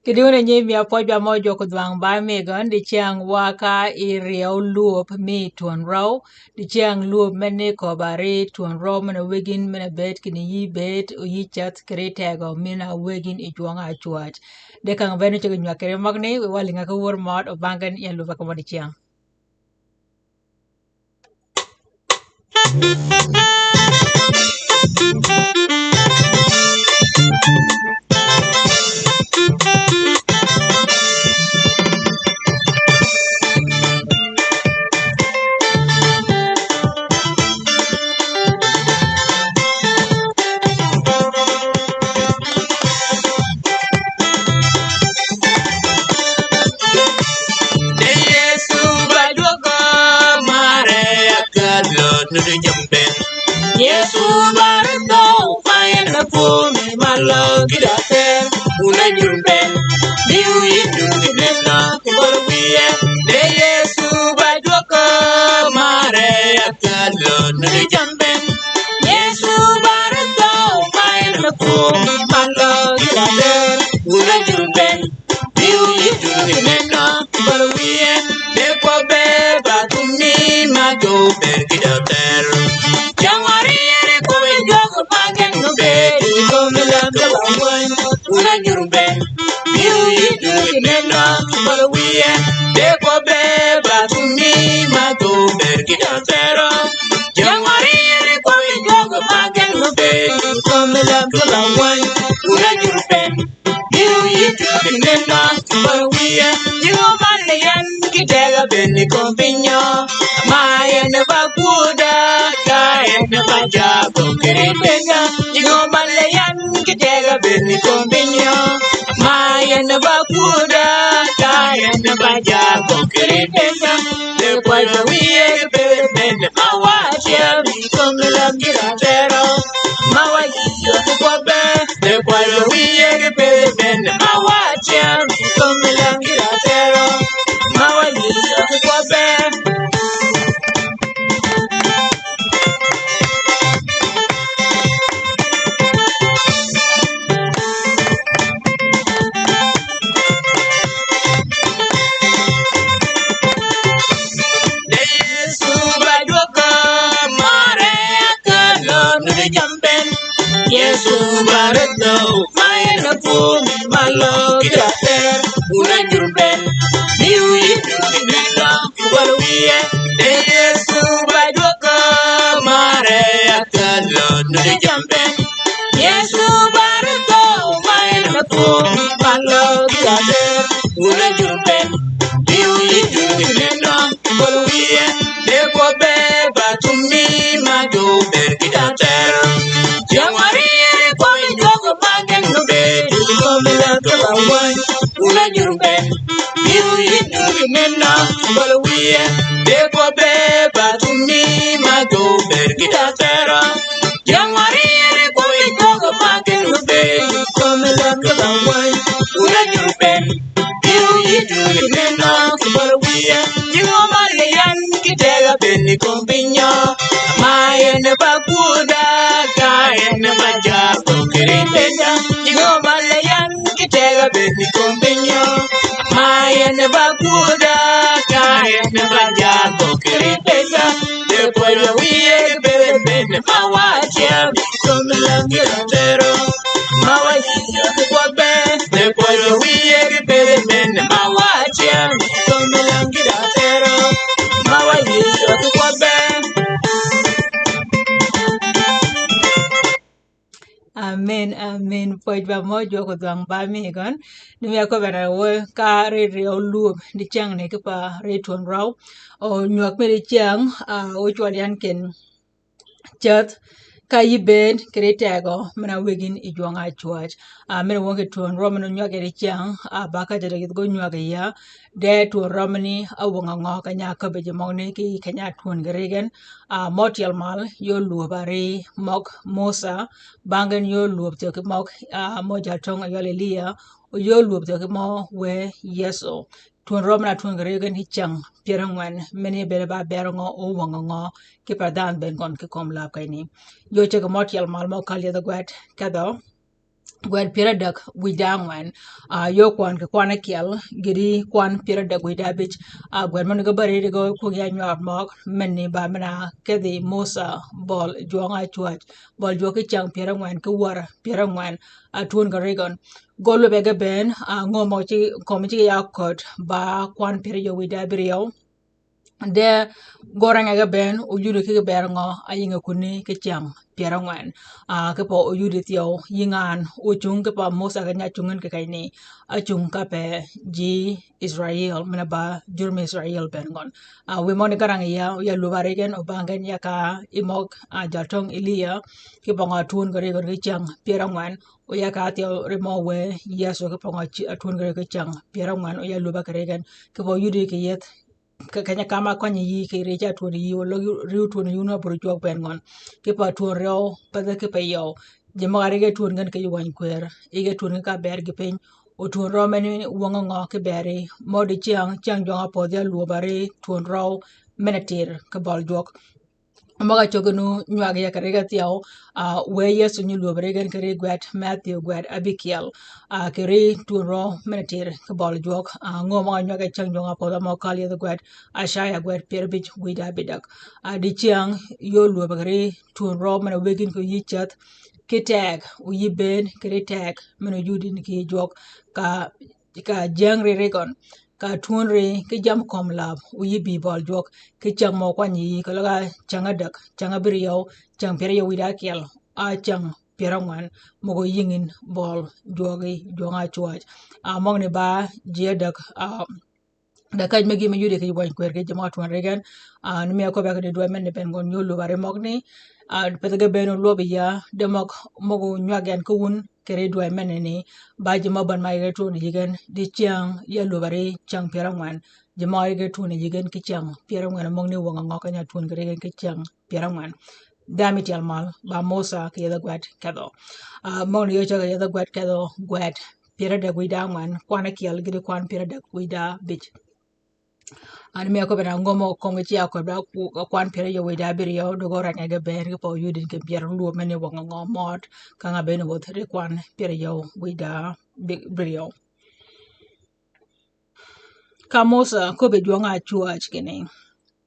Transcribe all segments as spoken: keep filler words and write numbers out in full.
Kidwöng ni nyi mia pwøj ba mø jwøk dhwang ba mi gøn, diceng wa ka i ryew lwöb mi twön røw, diceng lwöb men ni köbb-a ri twön røw, men-a wegin, men-a bëëd kinni yï bëëd, o yï ceth kiri tegø, men-a wegin i jwøng-a cwäj. De kang bene ceg nywag kiri møgani, wi wa lïnga ki wör mød, o bang gen yan lwöb-a ki mø diceng. De Yesu ba jwøk-a mare ya ka lod nuti jam bënn. Yesu ba rëdhøw ma en a kwömi ma løg ki dø ather. Wun a jur bënn, biu yï dun ki nënn-a ki bøl wiye. De Yesu ba jwøk-a mare ya ka lod nuti jam bënn. Yesu ba rëdhøw ma en a kwömi ma løg ki dø ather. Wun a jur bënn, biu yï dun ki nënn-a ki bøl wiye. De kwøbbe ba thum ni ma gø bëëd ki dø ather. Jangwari yere kwøbbe jwøk ma gen nubed i kömi lab jwøk wun a jur bënn. Biu yï dun ki nënn-a ki bøl wiye. De kwøbbe ba thum ni ma gø bëëd ki dø ather. Jangwari yere kwøbbe jwøk ma gen nubed i kömi lab jwøk wun a jur bënn. Biu yï dun ki nënn-a ki bøl wiye. Jingø mal ni yan ki tegø bënn i kömi piny-a. Ma yan ba kwödda, ka yan ba jagø kiri piny-a. Jingø mal ni yan ki tegø bënn i kömi piny-a. Ma yan ba kwödda, ka yan ba jagø kiri piny-a. De kwøbbe wiye ki bëëd bënn ma wa tyem i kömi lab ki dø ather. Ma wa yï yø ki kwøbbe. De kwøbbe wiye ki bëëd bënn ma wa tyem i kömi lab ki dø ather. Ma wa yï yø ki kwøbbe. De Yesu ba jwøk-a mare ya ka lod nuti jam bënn. Yesu ba rëdhøw ma en a kwömi ma løg ki dø ather. Wun a jur bënn, biu yï dun ki nënn-a ki bøl wiye. De Yesu ba jwøk-a mare ya ka lod nuti jam bënn. Yesu ba rëdhøw ma en a kwömi ma løg ki dø ather. Wun a jur bënn, biu yï dun ki nënn-a ki bøl wiye. De kwøbbe ba thum ni ma gø bëëd ki dø ather. Jangwari yere kwøbbe jwøk ma gen nubed i kömi lab jwøk wun. Wun a jur bënn, biu yï dun ki nënn-a ki bøl wiye. De kwøbbe ba thum ni ma gø bëëd ki dø ather. Jangwari yere kwøbbe jwøk ma gen nubed i kömi lab jwøk wun. Wun a jur bënn, biu yï dun ki nënn-a ki bøl wiye. Jingø mal ni yan ki tegø bënn i kömi piny-a. Ma yan ba kwödda, ka yan ba jagø kiri piny-a. Jingø mal ni yan ki tegø bënn i kömi piny-a. Ma yan ba kwödda, ka yan ba jagø kiri piny-a. De kwøbbe wiye ki bëëd bënn ma wa tyem i kömi lab ki dø ather. Ma wa yï yø ki kwøbbe. De kwøbbe wiye ki bëëd bënn ma wa tyem i kömi lab ki dø ather. Ma wa yï yø ki kwøbbe. Amen, amen. Pwøj ba mø jwøk odhwang ba mi gøn. Ni mi a köbbe na wø ka ri ryew lwöb, diceng ni ki pa ri twön røw. O nywag mi diceng, a, o cwøl yan ken ceth, ka yï bëëd kiri tegø, men-a wegin i jwøng-a cwäj. A, men-a wøng ki twön røw, men-a nywag ki diceng, a, ba ka jadø yïth gø nywag ya, de twön røw meni, a wøng a ngø, keny-a köbbe ji møgani ki, keny-a twön ki ri gen, a, mø tyel mal, yø lwöb a ri, møg Musa, bang gen yø lwöb thyew ki møg, a, mø jaltøng a yøl Eliya, o yø lwöb thyew ki mø we Yëso. Twön røw men-a twön ki ri gen ki ceng pyär angwen, meni bëëde ba bër ngø, o wøng ngø, ki pa dhanhø bënn gøn ki kömi lab kany ni. Yø ceg mø tyel mal mø ka lyedh gwed, kedhø, gwed pyär ádäg wïj da ángwen. Ah, yo kwan kì kwan ákyel gïti kwan pyär ádäg wïj da ábïj. Ah, gwed møn ge bari di ge kwøng ya nywar møg men ni ba men a kedhi Musa bøl jwøng-a ácwäj, bøl jwøk ki cäng pyär ángwen ki wär pyär ángwen. Ah, twön kì ri gøn gø lube ge bënn, ah, ngö møg ci, kömi ci ya köt ba kwan pyär áryew wïj da ábïryew. De gø renge ge bënn, oyudi ki ge ber ngø, ayinge kunni ki cäng pyär ángwen. Ah, kipe oyudi thyew, yï ngan ocung kipe Musa keny-a ácung en kì kenyni, ácung ka pe ji Israel, men-a ba jur mi Israel bënn gøn. Ah, wiy møgani ka rang ya, ya lwöb a ri gen, obang gen ya ka i møg, ah, jaltöng Eliya, kipe ngø twön kì ri gøn ki cäng pyär ángwen, o ya ka thyew ri mø we Yëso kipe ngø ci, ah, twön kì ri ki cäng pyär ángwen, o ya lwöb a kì ri gen, kipe oyudi kì yeth, ke-, keny-a ka ma kønyi yï kì ri ca twöni yï, o løg riw twöni yï wun a bur jwøk bënn gøn. Kipe twön ryew, path kipe yew. Ji møg-a ri ge twön gen kì yij wäny kwër, yij ge twön gen ka ber gi piny. O twön ryew men ni wøng ngø ki beri, mø di cyäng, cyäng jwøng-a pödhi ya lwöb a ri twön ryew men-a tïr kì bøl jwøk. Møg-a cöggi nu nywag ya kì ri ge thyew, ah, we Yëso nyi lwöb ri gen kì ri gwed Matthew gwed ábïkyel, ah, kì ri twön ryew men-a tïr kì bøl jwøk, ah, ngö møg-a nywag ya cäng jwøng-a pödhi mø kal yethi gwed Icaya gwed pyär ábïj wïj da ábïdäg. Ah, di cyäng yo lwöb kì ri twön ryew men-a wëggi kì yï ceth, ki teg, o yï bënn, kì ri teg, men-a oyudi ni kì yij jwøk, ka ka jengri ri gøn, ka twönri ki jammi kömi läb, o yï bï bøl jwøk, ki cäng mø kwanyi yï, keløg a cäng ádäg, cäng ábïryew, cäng pyär áryew wïj da ákyel, a cäng pyär ángwen, møg-a yïngi bøl jwøk yi jwøng-a ácwäj. Ah, møgani ba ji ádäg, ah, de käj me gïn me yudi kì yij wäny kwër kì ji møg-a twön ri gen, ah, ni mi a köbbi ya kì di dwäj men ni bënn gøn nyo lwöb a ri møgani, ah, path ge bënn olwøb ya, de møg, møg-a nywag gen ki wun, kì ri dwäj men ni, ba ji mø bän ma yï ge twöni yï gen, di cyäng ya lwöb a ri cäng pyär ángwen, ji mø yï ge twöni yï gen ki cäng pyär ángwen, møgani wøng-a ngø keny-a twön kì ri gen ki cäng pyär ángwen. Dha mi tyel mal, ba Musa kì yethi gwed kedhø. Ah, møgani yo ceg kì yethi gwed kedhø, gwed pyär ádäg wïj da ángwen, kwan ákyel gïti kwan pyär ádäg wïj da ábïj. An mi a köbbi na ngö mø kömi ci a köbbi da ku-, kwan pyär áryew wïj da ábïryew, døg orenge ge bënn kipe oyudi ni kì pyär lwöb men ni wøng-a ngø mød, ka nga bënn wäth ri kwan pyär áryew wïj da bi-, ábïryew. Ka Musa köbbi jwøng-a ácwäj kinni,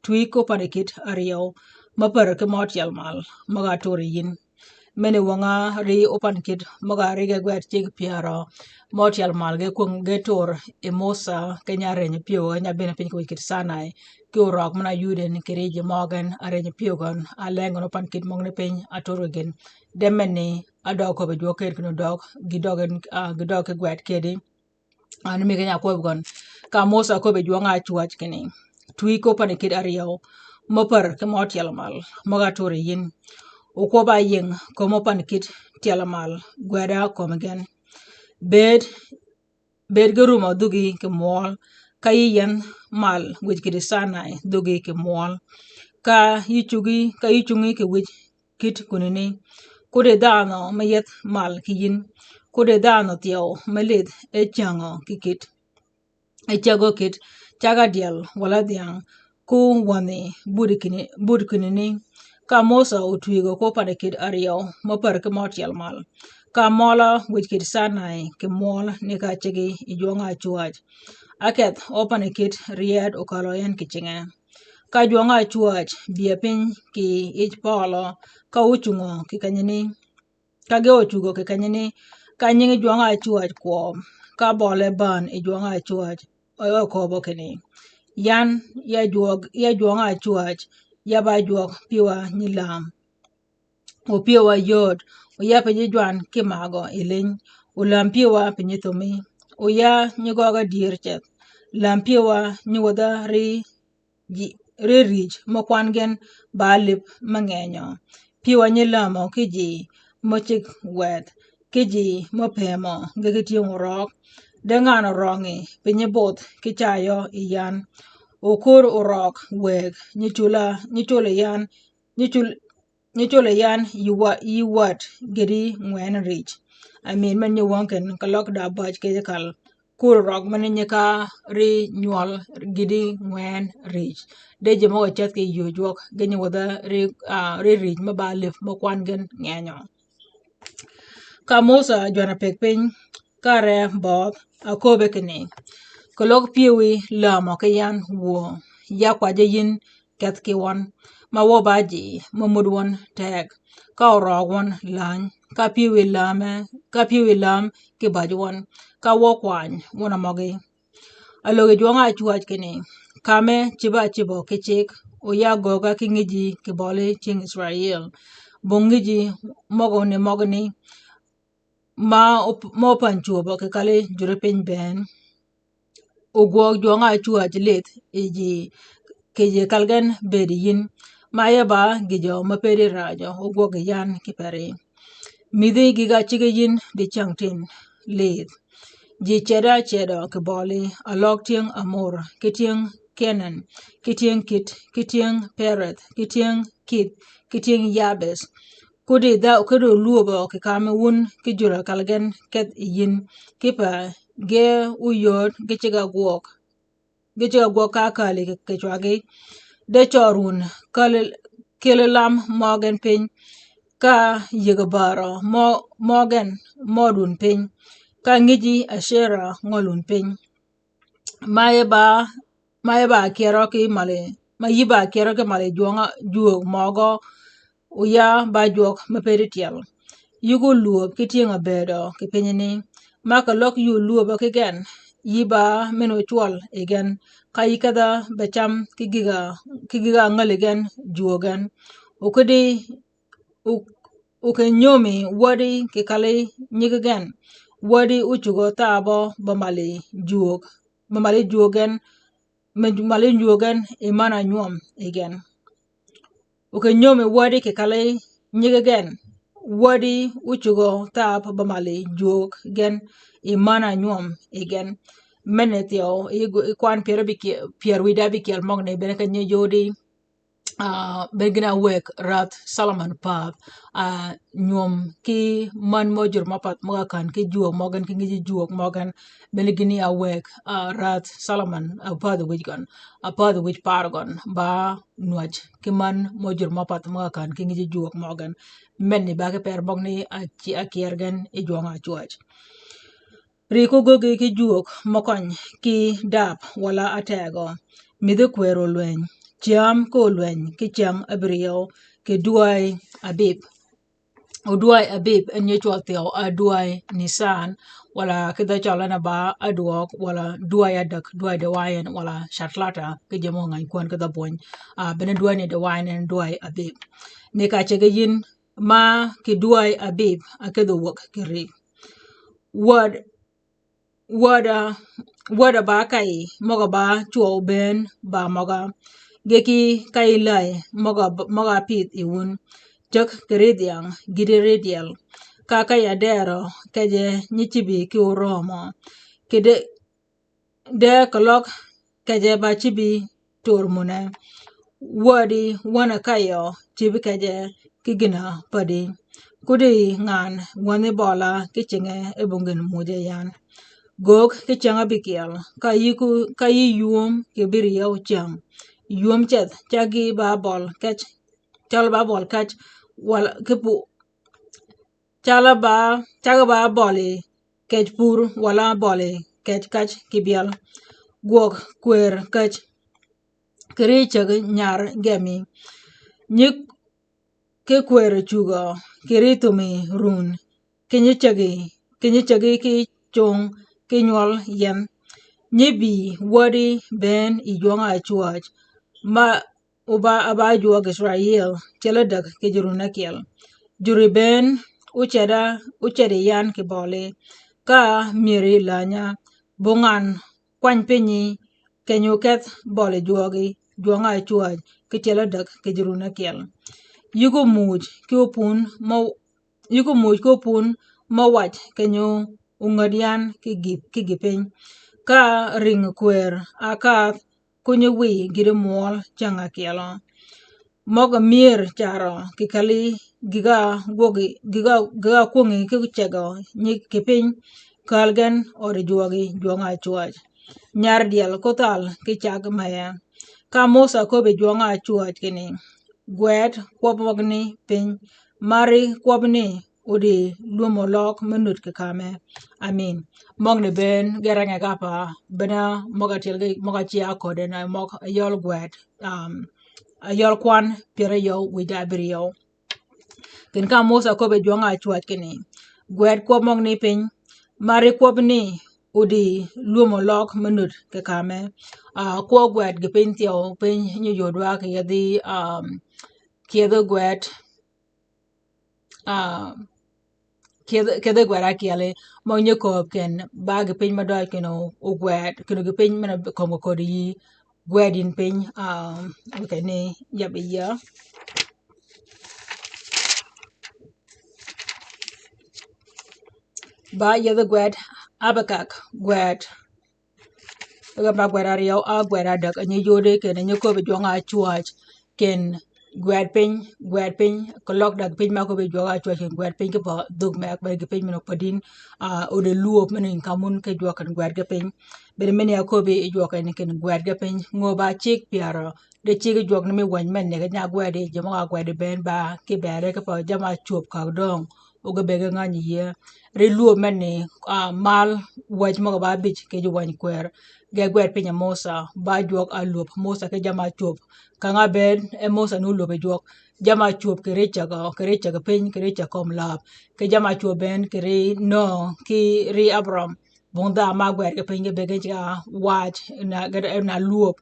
twi ko pani kit áryew, ma pär ki mø tyel mal, møg-a tur yi yïn. Men ni wøng-a ri opan kit møg-a ri ge gwed ceg pyärø, mø tyel mal ge kwøng ge tur yi Musa, keny-a árëny pyëw, keny-a bënn piny kì wïj kit Sinai, ki orøg men-a yudi ni kì ri ji møg gen, árëny pyëw gøn, a leng gøn opan kit møgani piny, a tur gen. De men ni, a døg köbbi jwøk ker kinni døg, gi døg en, ah, gi døg ki gwed kedi. An mi keny-a kwøb gøn. Ka Musa köbbi jwøng-a ácwäj kinni, twi ko pani kit áryew, mø pär ki mø tyel mal, møg-a tur yi yïn. O kwøbb-a yïng, kömi opan kit tyel mal, gwed-a kömi gen. Bëëd, bëëd ge rumø dhöggi kì mwøøl, ka yï yïëndh mal wïj kidi Sinai dhöggi kì mwøøl. Ka yï cuggi, ka yï cungi kì wïj kit kunani. Kudi dhanhø me yeth mal ki yïn. Kudi dhanhø thyew me lidh e cängø ki kit. E cägø kit, cag-a dyel, walà dhyang, ku wänhi, budi kini, budi kinini. Ka Musa otwigø ko pani kit áryew, me pär ki mø tyel mal. Ka møøl-a wïj kit Sinai, kì mwøøl ni ka cegi yi jwøng-a ácwäj. Ákedh o pani kit ryed okälø en kì cinge. Ka jwøng-a ácwäj bye piny kì yij pølø, ka ócungø kì kenyini, ka ge ócugø kì kenyini, ka nyingi jwøng-a ácwäj kwøb, ka bøle bän yi jwøng-a ácwäj, o, oköbbø kinni, yan, ya jwøk, ya jwøng-a ácwäj, ya ba jwøk pyëwa nyi läm. O pyëwa yööd, o ya pinyi jwan ki magø yi liny, o läm pyëwa pinyi thumi, o ya nyi gøgga dyër ceth, läm pyëwa nyi wädha ri ji, ri rïj mø kwan gen ba lïb me ngenyø. Pyëwa nyi lämø ki ji mø ceg gwedh, ki ji mø pëmø ge ki tyëng orøg. De ngan orøngi pinyi both ki cayø yi yan. Okor orøg wëg, nyi cula, nyi cula yan, nyi cul-, nyi cula yan yi wa-, yi wäd gïti ngwen rïj. Amin, men nyi wøng ken ka løg da bäj kej kal. Kur røg men nyi ka ri nywøl gïti ngwen rïj. De ji møg-a ceth kì yï jwøk, ge nyi wädha ri, ah, ri rïj me ba lïb mø kwan gen ngenyø. Ka Mosà jwän-a pëgg piny, ka re bøødh, a köbbe kinni, keløg pyëwí lämø ki yan wuö, ya kwajji yïn keth ki wøn, ma wø ba ji, ma mud wøn teg, ka orøøg wøn läny, ka pyëwí läme, ka pyëwí läm ki bäj wøn, ka wø kwany wøn a møgí. Alöggi jwøng-a ácwäj kinni, kamme cïb-a cïbø ki cigg, oya gögga ki ngïjji kì bøli tyëng Israil. Bong ngïjji møgø ni møgani, ma op-, ma opany cwöbø kì kali juri piny bënn. Ogwøg jwøng-a ácwäj lidh yi ji, kì ji kal gen bëëd yi yïn, ma áye ba gïjø ma pëddi rääjø, ogwøg yi yan ki peri. Mïdhi gïg-a ciggi yïn dicäng tin lidh. Ji cedø-a cedø kì bøli, aløg tyëng Amor, ki tyëng Kenan, ki tyëng Kit, ki tyëng Pereth, ki tyëng Kith, ki tyëng Yabes. Kuddi dha-, kuddi olwöbø kì kamme wun ki jur-a kal gen kedh yi yïn, kipe ge óyöd gï cigg-a gwøg. Gï cigg-a gwøg ka ákääli kì, kì cwaggi. De cør wun käli, keli lam møgen piny, ka yïggi bärø mø-, møgen mød wun piny, ka ngïjji Acerà ngøl wun piny. Ma yï ba, ma yï ba kyerø ki mali, ma yï ba kyerø ki mali jwøng-a, jwöög møgø, oya ba jwøk me pëddi tyel. Yï ko lwööb ki tyëng-a bëëdø kì piny ni, ma keløg yï olwööbø ki gen, yï ba men ocwøl yi gen, ka yï kedh-a be cam ki gïg-a, ki gïg-a ngäli gen jwöög gen. O kiddi, o-, o kì nyömi wädi kì kali nyiggi gen, wädi ócugø thabø ba mali jwöög, ba mali jwöög gen, me mali jwöög gen yi män-a nywøm yi gen. O kì nyömi wädi kì kali nyiggi gen, wädi ócugø thab ba mali jwöög gen yi män-a nywøm yi gen. Meni thyew yi gu-, yi kwan pyär ábïkyel, pyär wïj da ábïkyel møgani bene ka nyi jodi. Ah, bene gïn-a áwëg räth Solomon pädh, ah, nywöm ki män mø jur mø path møg-a kän ki jwöög møgen ki ngïjji jwöög møgen, bene gïn-a áwëg, ah, räth Solomon, ah, pädhi wïj gøn, ah, pädhi wïj par gøn, ba nwäj ki män mø jur mø path møg-a kän ki ngïjji jwöög møgen. Meni ba ki per møgani a ki-, a kyer gen yi jwøng-a ácwäj. Ri ko göggi ki jwöög mø køny ki dab walà ategø. Mïdhi kwër olweny. Cyäm ki olweny ki cyäng ábïryew kì dwäy Abib. O dwäy Abib en nyi cwøl thyew a dwäy Nisan, walà ki dhø cøl en a ba adwøg, walà dwäy adäg, dwäy diwayen, walà Catlata, ki jø mø ngäny kwän ki dhø bwöny. Ah, bene dwäy ni diwayen en dwäy Abib. Ni ka ceg yi yïn ma kì dwäy Abib, akedhi wäg kì ri. Wäd, wäd-a, wäd-a ba kayi, møg-a ba cwøw bënn ba møg-a. Ge ki kayi läyi, møg-a, møg-a pïdh yi wun. Cäg kì ri dhyang, gïti ri dyel. Ka kayi aderø, kej-a nyi cïbi ki orömø. Kì de, de keløg kej-a ba cïbi tör mune. Wädi wän-a kayø cïbi kej-a ki gïn-a päddi. Kuddi ngan wänhi bøla ki cinge e bong gïn muje yan. Göög ki cyäng ábïkyel, ka yï ku-, ka yï ywöm kì bïryew cyäng. Ywöm ceth, caggi ba bøl kej, cäl ba bøl kej, walà ki pu-, cäl ba, cäg ba bøli kej pur, walà bøli kej kac ki byel. Gwøg kwër kej, kì ri cäg nyar gemi. Nyi ki kwër cugø, kì ri thumi run. Kì nyi cägi, kì nyi cägi ki cung ki nywøl yen. Nyi bï wädi bënn yi jwøng-a ácwäj. Ma o ba, a ba jwøg Israil, tyel adäg kì jurun ákyel. Juri bënn, óced-a, óced yi yan kì bøli. Ka myëri länya, bong ngan kwany pinyi, kenyi oketh bøli jwøgi, jwøng-a ácwäj, ki tyel adäg kì jurun ákyel. Yï ko muj ki opun mø, yï ko muj ki opun mø wac kenyi ongäd yan ki gï, ki gï piny. Ka ring kwër, a kadh kunyi wiy gïti mwøl cyäng ákyelø. Møg-a myër carø kì kali gïg-a gwøgi, gïg-a, gïg-a kwöngi ki cegø nyi kì piny, kääl gen ødi jwøgi, jwøng-a ácwäj. Nyar dyel ko thal ki cag meye. Ka Mosà köbbi jwøng-a ácwäj kinni, gwed kwøb møgani piny, mari kwøbani odi lwömø løg me nud kì kamø. Amin. Møgni bënn ge renge ka pa, bënn-a møg-a tyel ge, møg-a cia køddi na møg-a yøl gwed, um, a yøl kwan pyeraryew wïj de abïryew. Kin ka Musa köbbi jwøng-a ácwäj kinni, gwed kwøb møgani piny, ma ri kwøb ni odi lwömø løg me nud kì kamø. Ah, kwøb gwed gï piny thyew, piny nyi yodwa kì yethi, um, kì yethi gwed, ah, kì yethi, kì yethi gwed ákyeli, møg nyi kööb ken ba gï piny me døj kinni o, ogwed, kinni gï piny men-a kømmi köddi yï, gwed yïn piny, ah, kinni yab yïa. Ba yethi gwed Abakak, gwed, gamba gwed aryew, a gwed adäg, a nyi yodi ken, a nyi köbbi jwøng-a ácwäj ken gwed piny, gwed piny, keløg dag piny ma köbbi jwøng-a ácwäj ken gwed piny ki pa dhug meg, bene gï piny men-a opödin, ah, odi lwöb men-a yïn ka mun ki jwøk ken gwed gï piny. Bene men-a áköbbi yi jwøk ken, ken gwed gï piny, ngö ba cigg pyerø, di cigg jwøk ni mi wäny men-ni, keny-a ágwed yi, ji møg-a ágwed yi bënn ba, ki bere ki pa jamm-a ácwöb kag döng, o ge bëgg-a ngäny yïe. Ri lwöb men-ni, ah, mal wäj møg-a ba bïj kì ji wäny kwër. Ge gwed piny yi Musa, ba jwøk a lwöb Musa ki jamm-a ácwöb. Kang-a bënn e Musa ni ólwöb yi jwøk, jamm-a ácwöb kì ri cäg-a, kì ri cäg piny, kì ri cäg kömi läb. Kì jamm-a ácwöb bënn kì ri Nöö, kì ri Abram. Bong dha ma gwed gï piny ge bëgg-a nyi cigg-a wac, na, ge, na lwöb.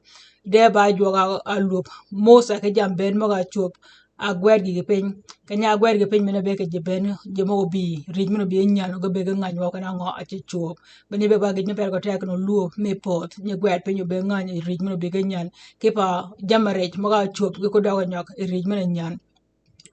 De ba jwøk a, a lwöb Musa ki jammì bënn møg-a ácwöb, a gwed gï piny. Keny-a ágwed gï piny men-a bëgg kì ji bënn, ji møg-a óbï, rïj men-a óbï nyän, o ge bëgg-a ngäny wøw kinni ngø a ceg cwöb. Bene bëgg ba gïj me per gø teg kinni lwöb mi pödh, nyi gwed piny o bëgg ngäny, rïj men-a óbï ge nyän. Ki pa jammì rij møg-a ácwöb, gï ko døg nyøg, rïj men-a nyän.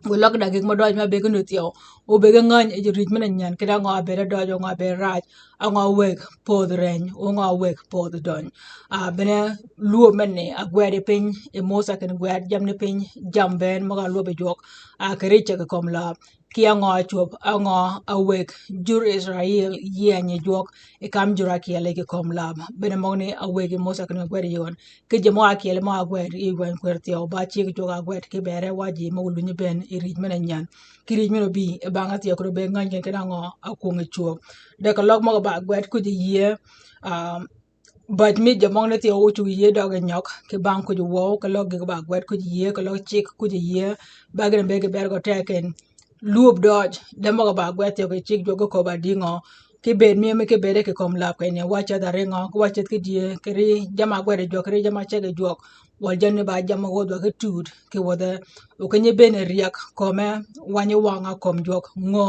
Gu løg da gïg mø døj ma bëgg ni thyew, o bëgg ngäny yi rïj men-a nyän, kiddi ngø a bëëd døj, o ngø a bëëd raj, a ngø a wëgg pödh reny, o ngø a wëgg pödh døny. Ah, bene lwöb men-ni, a gwed yi piny, yi Musa kin gwed, jammì ni piny, jammì bënn møg-a lwöb yi jwøk, ah, kì ri cäg kì kömi läb. Kì a ngø a cwöb, a ngø a wëgg jur Israil yieny yi jwøk, yi kam jur ákyeli kì kömi läb. Bene møgani a wëgg yi Musa kin gwed yi yï gøn. Ki ji møg-a ákyeli møg-a ágwed yi wäny kwër thyew, ba cigg jwøk ágwed, ki bere wa ji møg-a ólunyi bënn yi rïj men-a nyän. Kì rïj men-a óbï, yi bang-a thyew, kiddi o bëgg ngäny ken, kiddi ngø a kwöngi cwöb. De keløg møg-a ba gwed kuj yi yïe, ah, bäj mi ji møgani thyew o cuggi yïe døg nyøg, ki bang kuj wøw, keløg gïg ba gwed kuj yi yïe, keløg cigg kuj yi yïe, ba gïn a bëgg gï ber gø teg ken. Lwöb døj, de møg-a ba gwed thyew kì cigg jwøk ge köbbi a dïngø, ki bëëd mi, mi ki bëëde kì kömi läb kinni, wa ceth a ri ngø, ki wa ceth ki dye, kì ri jamm-a ágwed yi jwøk, kì ri jamm-a áceg yi jwøk, wøl jänni ba jamm-a wødh wa ki tuud, ki wädhe, o keny-a bënn e ryäg kömi, wänyi wang-a kömi jwøk, ngø,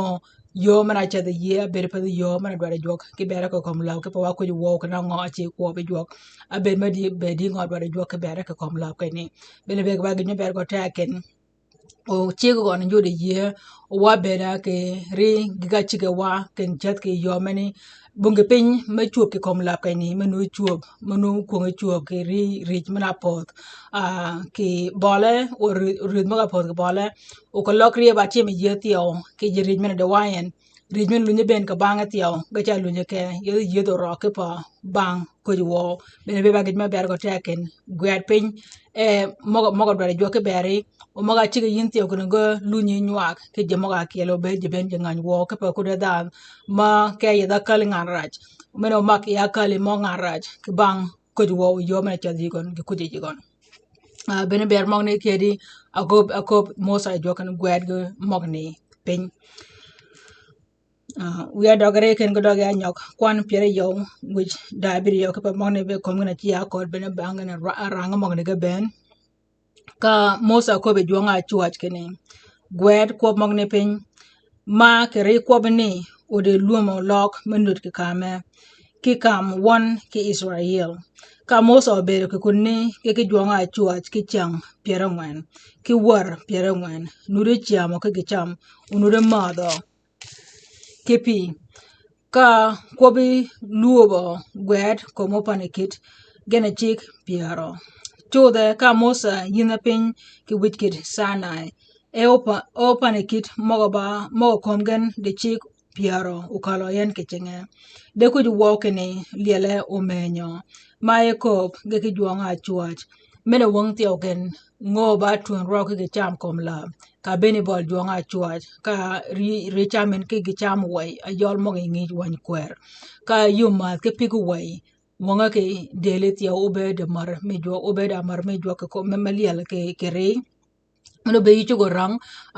yöö men-a ácedh yi yïe, a bëëd path yöö men-a dwaddi jwøk, ki bere kì kömi läb, ki pa wa kuj wøw kinni ngø a ceg kwøbbi jwøk, a bëëd me dï, bëëd dïngø dwaddi jwøk, ki bere kì kömi läb kinni. Bene bëgg ba gïj me ber gø teg ken. O cigg gøn jodi yïe, o wa bëëd-a kì ri gïg-a cigg-a wa, kin ceth kì yöö men-ni, bong gï piny me cwöb kì kömi läb kinni, me nu cwöb, me nu kwöngi cwöb kì ri rïj men-a pödh. Ah, kì bøle, o ri-, rïj møg-a pödh kì bøle, o keløg ri ba tïm yi yïe thyew, kì ji rïj men-a di wa en, rïj men-a lunyi bënn kì bang-a thyew, ge ca lunyi ke, yethi yïe dhorøg ki pa bang kuj wøw. Bene bëgg ba gïj me ber gø teg ken, gwed piny, eh, møg-a, møg-a dwaddi jwøk ki beri, o møg-a cigg yïn thyew kinni ge lunyi nywag, ki ji møg-a ákyeli o bëgg ji bënn ji ngäny wøw, ki pa kuddi dhanhø, ma ke yethi ákääl ngan rac. Men-a o mak yi ákääli mø ngan rac, ki bang kuj wøw yöö men-a cedh yi gøn, gï kuj yi gøn. Ah, bene ber møgani kedi, a köbbi, a köbbi Musa yi jwøk kinni gwed gï møgani piny. Ah, wiya døggi ri ken ge døggi anyøg, kwan pyeraryew wïj de abïryew, ki pa møgani be kömi gïn a cia köddi bene bang gïn a ra-, rang møgani ge bënn. Ka Musa köbbi jwøng-a ácwäj kinni, gwed kwøb møgani piny, ma kì ri kwøbbi ni, o di lwömø løg me nud kì kamø, ki kam wøn ki Israil. Ka Musa obëëdo kì kunni, ki ki jwøng-a ácwäj ki cyäng pyerangwen, ki wär pyerangwen, nuddi cyämø ki gï cam, o nuddi mädhø. Ki pï. Ka kwøbbi lwöbø gwed kömi opani kït gen-a cigg pyerø. Cudhe ka Musa yïndhe piny kì wïj kït Sinai, e opa-, opani kït møg-a ba, møg-a kömi gen di cigg pyerø okäl-a en kì cinge. De kuj wøw kinni lyel-a omenyø, ma e kööb ge ki jwøng-a ácwäj. Mene wøng thyew gen, ngø ba twøn røøg ki gï cam kömi la, ka beni bøl jwøng-a cwäj, ka ri, ri cam en ki gï cam wëy, a yøl møg-a ngïj wäny kwër. Ka yum mädh ki pig wëy, wøng-a ki dyeli thyew óbëëd mär mi jwøk, óbëëd mär mi jwøk ki ko-, me, me lyel ki, ki ri. Mene óbëëd yï cugø rang,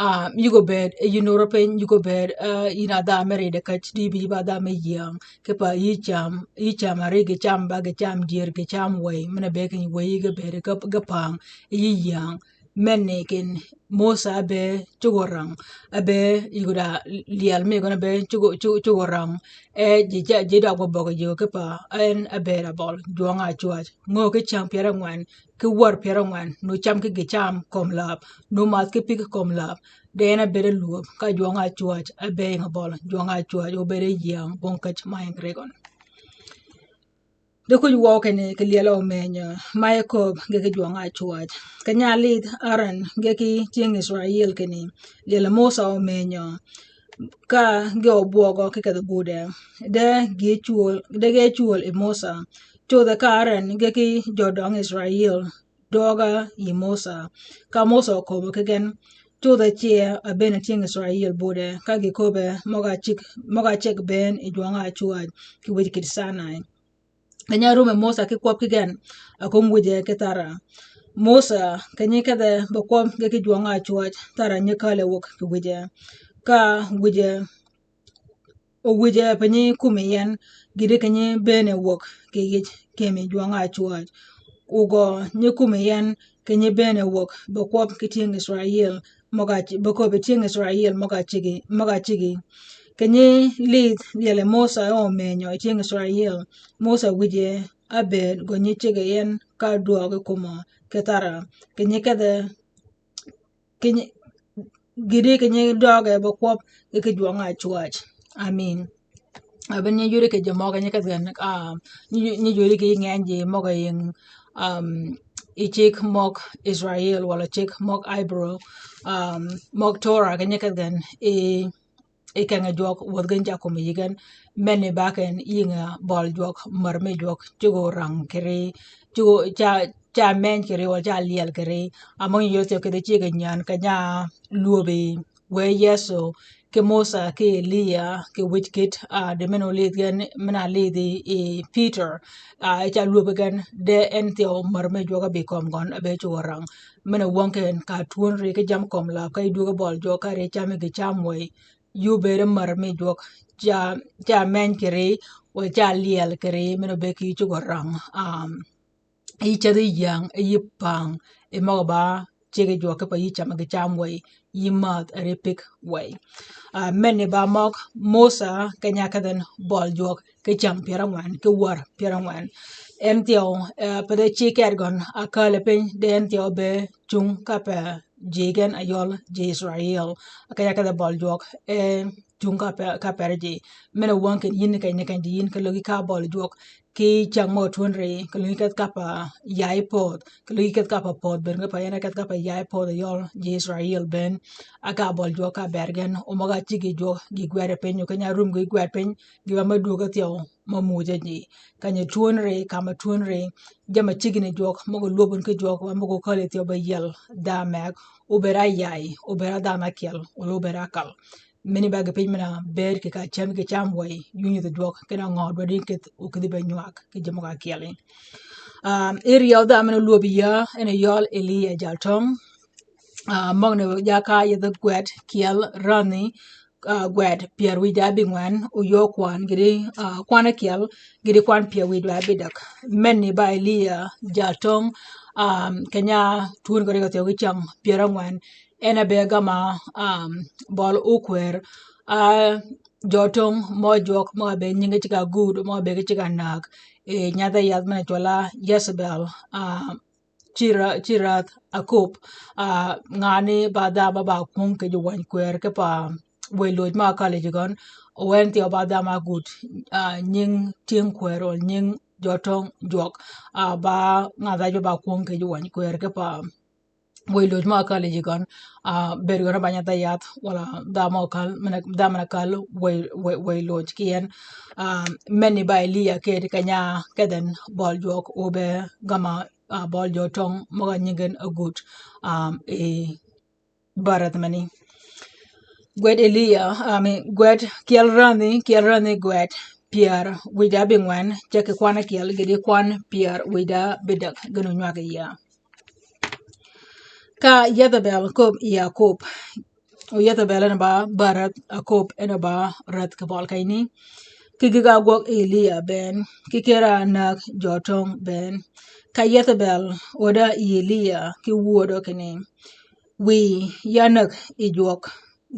ah, yï gø bëëd, yï nurø piny, yï gø bëëd, ah, yïn a dha me ride käj, di bi yï ba dha me yieng. Kipe yï cam, yï cam a ri gï cam ba gï cam dyër gï cam wëy, mene bëëd ki wëy yï gø bëëd gï, gï pang, yï yieng. Mene kin Musa ábëëd cugø rang, ábëëd yï gø da lyel mi gøn ábëëd cugø, cugø, cugø rang. E ji ca, ji døg ba bøg ji kipe, en ábëëd a bøl jwøng-a cwäj. Ngø ki cäng pyär ángwen, ki wär pyär ángwen, nu cam ki gï cam kömi läb, nu mädh ki pig kömi läb, de en ábëëd a lwöb, ka jwøng-a cwäj, ábëëd yïng a bøl, jwøng-a cwäj, óbëëd yieng, bong käj ma yïng ri gøn. De kuj wøw kinni, ki lyel omenyo, ma ye kööb ge ki jwøng-a cwäj. Keny-a lidh Aaron ge ki tyëng Israel kinni, lyel Musa omenyo, ka ge obwøgø ki kedhi gudde. De ge cwöl, de ge cwöl yi Musa. Codhe ka Aaron ge ki jodøng Israel, døøg-a yi Musa. Ka Musa oköbbe ki gen, codhe ce aben tyëng Israel budde, ka gï köbbe møg-a ceg, møg-a ceg bënn yi jwøng-a cwäj, ki wïj kït Sinai. Keny-a árum yi Musa ki kwøb ki gen, a kömi wïje ki tharà. Musa, keny-a kedhe ba kwøb ge ki jwøng-a cwäj, tharà nyi käl-a wäg ki wïje. Ka wïje, o wïje pe nyi kumi yi en, gïti keny-a bënn-a wäg ki yij kemi jwøng-a cwäj. O gø nyi kumi yi en, keny-a bënn-a wäg, ba kwøb ki tyëng Israel, møg-a ci-, ba köbbi tyëng Israel møg-a cegi, møg-a cegi. Keny-a lidh lyel Musa omenyo yi tyëng Israel, Musa wïje ábëëd gø nyi cege yi en ka dwøøg kumø ki tharà. Keny-a kedhe, keny-a, gïti keny-a døge ba kwøb ge ki jwøng-a cwäj. Amin. Abin nyi juri ki ji møg nyi kedhi gen, ah, nyi, nyi juri ki ngeny ji møg-a yïng, um, yi ceg møg Israel, walà ceg møg Hebrew, um, møg Torah keny-a kedhi gen, yi, yi kenge jwøk wädhi gen ca kömi yï gen, meni ba ken yïng-a bøl jwøk, mär mi jwøk, cugø rang kiri, cugø ca, ca meny kiri, walà ca lyel kiri, amøg nyi juri thyew kedhi ceg nyän, keny-a lwöbbi, wë Yëso, ki Musa, ki Eliya, ki wïj kït, ah, di men olidh gen, men-a lidhi yi Peter, ah, yi ca lwöbbi gen, de en thyew mär mi jwøk ábï kömi gøn, ábëëd cugø rang. Mene wøng ken ka twöön ri ki jammì kömi läb, ka yï dwöög bøl jwøk, ka ri cam gï cam wëy, yï óbëëd mär mi jwøk, ca, ca meny kiri, walà ca lyel kiri, mene óbëëd ki yï cugø rang. Um, yï cedhi yäng, yï pang, yi møg-a ba cegi jwøk kipe yï cam gï cam wëy, yï mädh ri pig wëy. Ah, meni ba møg Musa keny-a kedhi gen bøl jwøk ki cäng pyär ángwen, ki wär pyär ángwen. En thyew, eh, pe de ci ked gøn, a käl-a piny, de en thyew be cung ka pe ji gen a yøl ji Israel. Keny-a kedhi bøl jwøk, eh, cung ka pe, ka per ji. Mene wøng ken yïn keny-a keny di yïn keløg yï ka bøl jwøk, ki cäng mø twöön ri, keløg yï kedh ka pa yay pödh, keløg yï kedh ka pa pödh, bënn ge pa yïn a kedh ka pa yay pödh a yøl ji Israel bënn, a ka bøl jwøk ka ber gen, o møg-a cegi jwøk, gï gwed piny, o keny-a rum gï gwed piny, gï ba me dwöög thyew, mø muje ji. Keny-a twöön ri, ka ma twöön ri, jamm-a cegi ni jwøk, møg-a lwöbbi ki jwøk, ba møg-a käl-a thyew ba yiel, dha meg, obed a yay, obed a dhanhø ákyel, walà obed a kal. Meni ba gï piny men-a bëëd kì ka cämi gï cam wëy, yï nyudhi jwøk, kinni ngø dwaddi keth, o kidhi be nywag, kì ji møg-a ákyel. Um, area dha men-a lwöbbi yï, en a yøl Eliya Jaltöng. Ah, møgani ja ka yedhi gwed, kyel, ränhi, ah, gwed, pyär wïj da bïngwen, o yöö kwan, gïti, ah, kwan ákyel, gïti kwan pyär wïj da bïdäg. Meni ba Eliya Jaltöng, um, keny-a twöön gø ri gø thyew ki cäng pyär ángwen, en a be gama, um, bøl ókwër, ah, Jaltöng mø jwøk mø be nyinge ceg-a gud, mø be ki ceg-a näg. E, nyathi yath men-a cwøl-a Jezebel, ah, ci ra-, ci rädh Akub, ah, ngan ni ba dhama ba kwöng kì ji wäny kwër kipe wëy lööj mø ákal ji gøn, o en thyew ba dhama gud, ah, nying tyëng kwër, o nying Jaltöng jwøk, ah, ba ngan dhaj ba kwöng kì ji wäny kwër kipe wëy lööj mø ákal ji gøn, ah, bëëd gøn ba nyathi yath, walà dhama ákal, men-a, dhama men-a kal wëy, wëy, wëy lööj ki en, ah, meni ba Eliya kedi keny-a kedhi gen bøl jwøk o be gama a, bøl jø tøng møg-a nyingi gen Agut, a, i barath meni. Gwed Eliya, a, mi gwed kyel ranhi, kyel ranhi gwed pyär wïda bïngwen, ceg ki kwan ákyel gïti kwan pyär wïda bïdäg gen onywag yie. Ka Yethebel köbbi Akop, o Yethebel en ba barath, Akop en ba räth kì bøl keny ni. Ki gïg-a ágwøg Eliya bënn, ki kere-a näg jø tøng bënn. Ka Yethebel óda yi Eliya ki wödø kinni, wïyi ya näg yi jwøk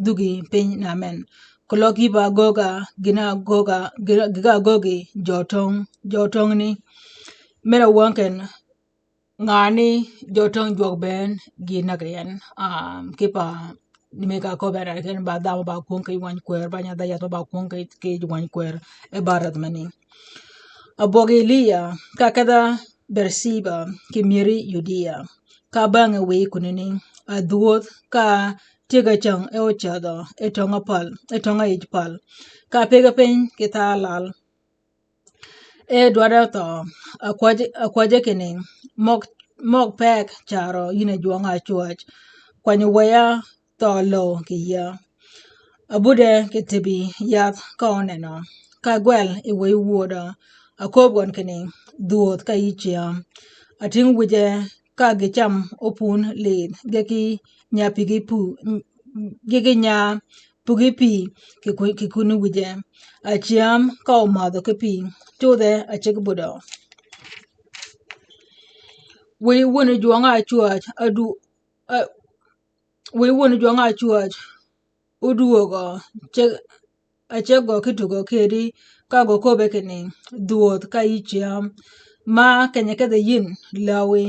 dhugi piny na men. Keløg yï ba gögga, gïn-a gögga, gïn-a, gïg-a göggi jø tøng, jø tøng ni. Mena wänken, ngani jø tøng jwøk bënn gi näg yi en, a, kipa ni mi ka köbbi en ken ba dhamø ba kwöng ki wänyi kwër, ba nyadh-a yath ba kwöng ki, ki wänyi kwër, e barath meni. Abwøg Eliya, ka kedha Bersheba, ki myëri Yudiya, ka bänge wïyi kunani, adhwödh ka tyëggi cäng e ócädhø, e tøng-a päl, e tøng-a yij päl, ka pëggi piny ki thaa lal, e dwaddi thøø, akwäjji, akwäjji kinni, møg, møg peg carø yïn a jwøng-a ácwäj, kwany-a wëya thøø lööw kì yïa. Abudde kì tïbi yadh ka ónenø, ka ágwel yi wëy wödø, aköbbi gøn kinni, dhwödh ka yï cyäm. Atïng wïje ka gï cam opun lidh, ge ki nya pïgi pu-, ge ki nya pugi pï kì ku-, kì kuni wïje. Acyäm ka omadhø ki pï, codhe aceg budø. Wïy wun jwøng-a ácwäj, adu-, a-, wïy wun jwøng-a ácwäj, odwögø, ceg-, aceg gø ki tugø kedi, ka gø köbbe kinni, dhwödh ka yï cyäm. Ma keny-a kedhi yïn läwi,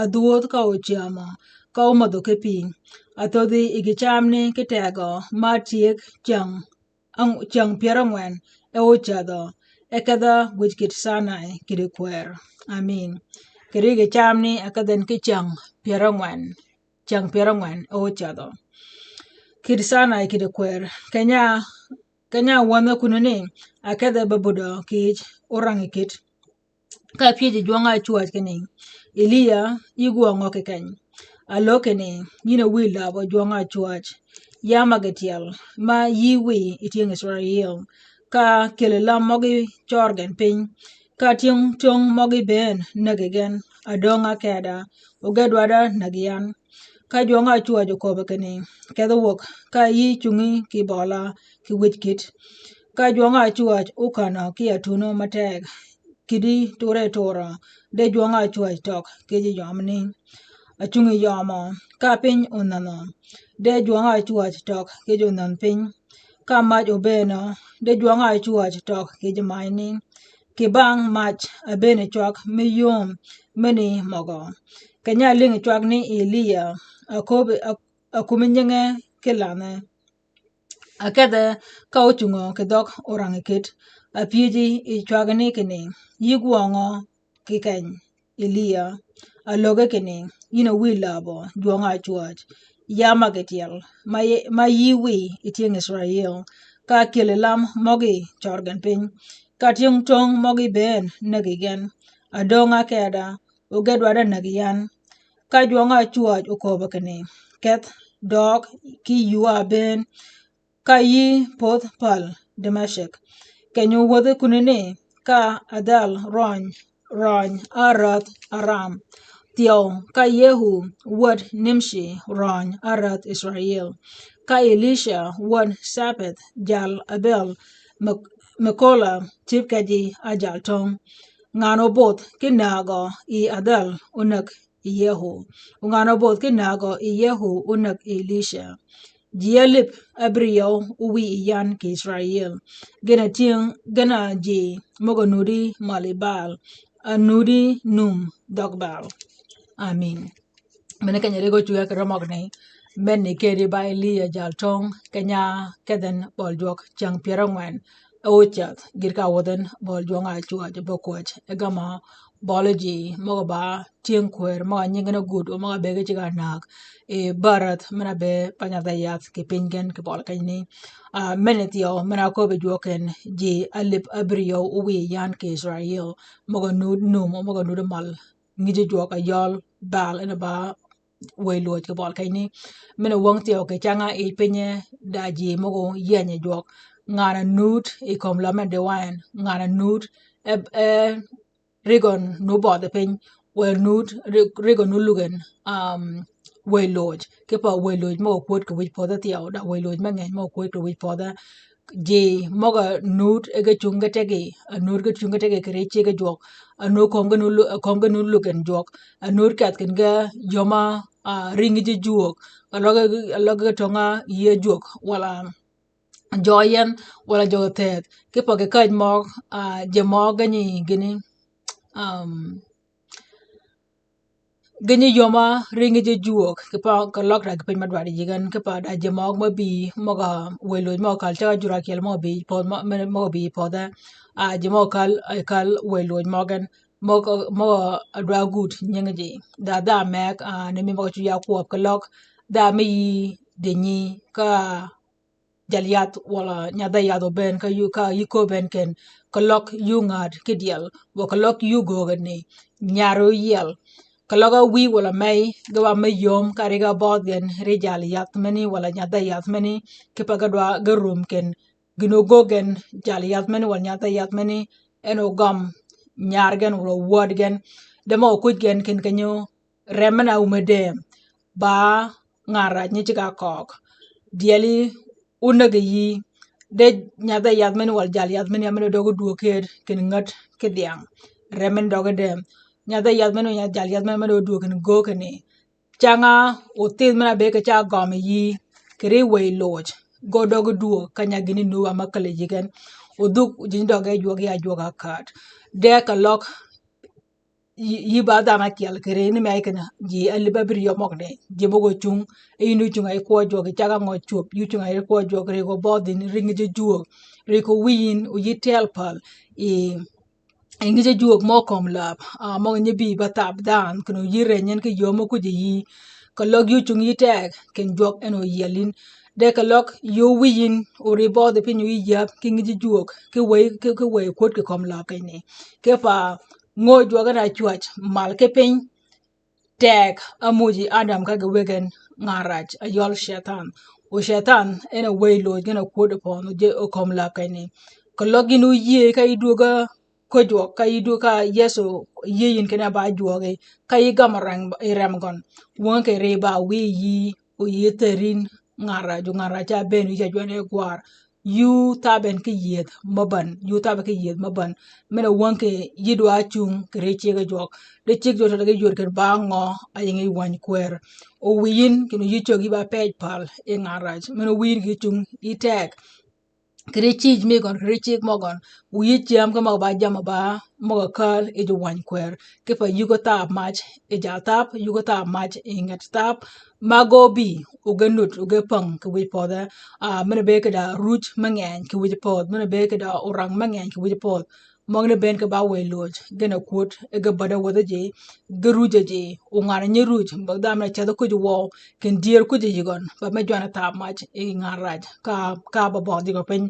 adhwödh ka ocyämø, ka omadhø ki pï. Athödhi yi gï camni ki tegø, ma tyëg cyäng, ang-, cyäng pyär ángwen, e ócädhø, e kedha gwij kït Sinai kidi kwër. Amin. Kidi gï camni akedhen ki cyäng pyär ángwen, cyäng pyär ángwen e ócädhø. Kït Sinai kidi kwër, keny-a, keny-a wänh-a kunani, akedhe ba budø kì yij orangikït. Ka pyëj yi jwøng-a ácwäj kinni, Eliya, yï gwøngø kì keny? Alöggi kinni, yïn a wïy läbø jwøng-a ácwäj. Ya ma gï tyel, ma yï wïy yi tyëng Israil. Ka kyël-a lam møgí cør gen piny. Ka tyëng töng møgí bënn näggi gen, adöng-a ákeda, o ge dwaddi-a näggi yan. Ka jwøng-a ácwäj oköbbe kinni, kedhi wäg, ka yï cungi kì bøla kì wij kït. Ka jwøng-a ácwäj okänø ki atunø mateg, kidi turø turø, de jwøng-a ácwäj tøg kì yij yømni. Acungi yømø, ka piny onhänhø, de jwøng-a ácwäj tøg kì yij onhänh piny. Ka mac obëënø, de jwøng-a ácwäj tøg kì yij manyni. Kì bang mac abëëne cwag me yöm meni møgø. Keny-a álïngi cwag ni Eliya, aköbbi, a-, akumi nyinge ki landhe. Akedhe ka ocungø kì dhøg orangikït, apyëji yi cwagani kinni, yï gwøngø kì keny? Eliya, alöggi kinni, yïn a wïy läbø jwøng-a ácwäj. Ya ma gï tyel, ma yï, ma yï wïy yi tyëng Israil. Ka kyël-a lam møgí cør gen piny. Ka tyëng töng møgí bënn näggi gen. Adöng-a ákeda, o ge dwaddi-a näggi yan. Ka jwøng-a ácwäj oköbbe kinni, kedh, døøg ki yuu-a bënn, ka yï pödh päl Damacek. Keny-a ówädhi kunani, ka Adhel røny, røny árädh Aram. Thyew, ka Yehu wäd Nimci røny árädh Israil. Ka Elica wäd Capeth jal Abel, Me-, Mekola cïb kejji ájal töng. Ngan-a óbodh ki nägø yi Adhel onäg Yehu. O ngan-a óbodh ki nägø yi Yehu onäg Elica. Ji álïp ábïryew ówïy yi yan kì Israil. Gïn-a tyëng, gïn-a ji møg-a nudi mal yi Baal, a nudi num dhøg Baal. Amin. Mene keny-a ri ge ócwïy-a kì rømøgni, meni kedi ba Eliya jal töng, keny-a kedhen bøl jwøk cyäng pyär ángwen, e ócädh, gïr ka wødhen bøl jwøng-a ácwäj, be kwäj, e gama bøli ji møg-a ba tyëng kwër, møg-a nyingi ni Agut, o møg-a bëggi ceg-a näg, e barath, men-a be panyadh-a yath kì piny gen kì bøl kenyni. A, meni thyew, men-a köbbi jwøk en, ji álïp ábïryew ówïy yi yan kì Israil, møg-a nud num, o møg-a nud mal, ngïjji jwøk a yøl bal en a ba wëy lwöj kì bøl kenyni. Mene wøng thyew kì canga yij pinye da ji møg-a yienyø jwøk. Ngan a nud yi kömi løb men di wa en, ngan a nud e, e, rigøn nu bødhi piny, wala nud, ri-, rigøn nu luggen, um, wëy lwöj. Kipa wëy lwöj møg-a kwöd kì wïj pödhe thyew, da wëy lwöj me ngeny møg-a kwöd kì wïj pödhe. Ji møg-a nud e ge cung ge tegi, a nud ge cung ge tegi kì ri ciggi jwøk. A nud kömi ge nu lu-, kömi ge nu luggen jwøk. A nud keth kinni ge yöm-a, a, ri ngïjji jwök. A løg, a løg ge töng-a yïe jwök, wala jø yen, wala jø theth. Kipa kì käj møg, a, ji møg ge nyi gïni, um, ge nyi yöm-a ri ngïjji jwök, kipa kì løg da kì piny me dwaddi yï gen, kipa da ji møg me bï, møg-a wëy lwöj møg-a käl, ceg-a jur ákyel møg-a bï pödh, mø-, mø-, møg-a bï pödhe. A, ji møg-a käl, e, käl wëy lwöj møg gen, møg-a, møg-a dwa gud nyingi ji. Da dha meg, a, ni mi møg-a cu ya kwøb kì løg, dha mi yï di nyi ka jal yath wala nyath-a yath oben ka yï, ka yï köbben ken, kì løg yï ngad ki dyel, wa kì løg yï göggi ni, nyar oyiel. Kì løg-a wïy wala mey, ge ba me yöm ka ri ga bødh gen, ri jal yath meni wala nyath-a yath meni, kipa ge dwa ge rum ken, gïn ogöggi gen, jal yath meni wala nyath-a yath meni, en ogøm nyar gen wala wöd gen. De møg-a kuj gen ken kenyo, rem men-a ume dem, ba ngan raj nyi ceg-a køøg. Dyeli oneggi yï, de nyath-a yath meni wala jal yath meni, a men-a døg odwöög kid kinni ngat ki dhyang. Rem men-a døg dem. Nyath-a yath meni wala jal yath meni, a men-a døg odwöög kinni göggi ni. Canga othidh men-a be kì ca gøm yï, kì ri wëy lwöj. Gø døg odwöög, keny-a gïn-a nu ba me käl yï gen. Odhuk ji døg ge jwøk ya jwøk akäd. De kì løg yï, yï ba dhanhø ákyel kì ri ni me kinni ji alïb abïrï yø møgani. Ji møg-a ocung, e yïn ocung-a yï kwø jwøk, ceg-a ngø cwöb, yï ocung-a yï kwø jwøk, ri ko bødh yïn, ri ngïjji jwök, ri ko wïy yïn, o yï teel päl, i, i ngïjji jwök mø kömi løb, a, møg-a nyi bï ba thab dhanhø, kinni o yï reny en ki yöm mø kuj yï, kì løg yï ocung yï teg, kinni jwøk en oyiel yïn. De kì løg yï owïy yïn, o ri bødhi piny o yï yäb, ki ngïjji jwök, ki wëy, ki, ki wëy kwöd kì kömi løb kenyni. Kipa ngööj jwøk en a cwäj mal ki piny, teg ámuuj yi Adam ka ge wëggi en ngan raj, a yøl Cethan. O Cethan, en a wëy lwöj gen a kwöd opøn, o je, o kömi løb kenyni. Kì løg gïn oyïëy ka yï dwögg-a köjwøk, ka yï dwögg ka Yëso yïëy yïn kinni a ba jwøøgi, ka yï gam rem, i rem gøn. Wängi kì ri ba wïy yï, o yï thärin ngan raj, o ngan raj ca bëën yï ca jwänni gwar. Yï thabbi en ki yiëth mø bän, yï thabbi ki yiëth mø bän. Men-a wängi kì yï dwa cung kì ri ciggi jwøk. Di ciggi jwøk tø ge yod kinni ba ngø, a ying yi wäny kwër. O wïy yïn kinni yï cöggi ba pëj päl yi ngan raj. Men-a wïy yïn kì yï cung yï teg, kì ri cïj mi gøn, kì ri ciggi mø gøn. O yï cyäm ki møg-a ba jamm-a ba, møg-a kääl yi ji wäny kwër. Kipa yï ko thab mac yi jal thab, yï ko thab mac yi nget thab. Ma gø bï, o ge nud, o ge päng kì wïj pödhe. A, men-a be kì da ruj me ngeny kì wïj pödh, men-a be kì da orang me ngeny kì wïj pödh. Møgani bëën kì ba wëy lwöj, gen a kwöd, e ge bäd-a wäthi ji, ge ruj-a ji, o ngan-a nyi ruj, ba dhanhø men-a cedhi kuj wøw, kinni dyër kuj yï gøn, ba me jwänni thab mac yi ngan raj, ka, ka ba bødh yï gø piny,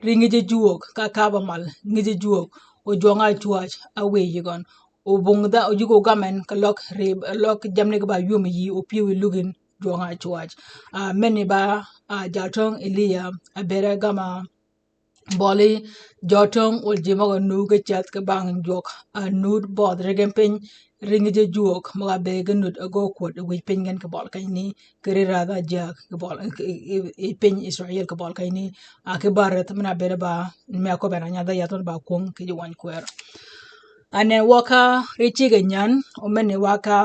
ri ngïjji jwök, ka, ka ba mal, ngïjji jwök, o jwøng-a cwäj, a wïy yï gøn. O bung dha, o yï ko gam en, kì løg ri, løg jammì ge ba ywömi yï, o pyëw yi luggi yïn, jwøng-a cwäj. A, men-a ba, a, jaltöng Eliya, a bëëd-a gam-a, bøli, jø töng, wøl ji møg-a nuug ge ceth ki bang jwøk, a nuud bødh ri gen piny, ri ngïjji jwøk, møg-a be ge nud a gø kwöd, wïj piny gen kì bøl kenyni, kì ri rädh-a jäg, kì bøl, kì, i, i, i piny Israel kì bøl kenyni, a kì bär rädh men-a bëëd ba, me-a köbben a nyadh-a yath men ba kwöng kì ji wäny kwër. Anen wø ka, ri ciggi nyän, o men-a wø ka,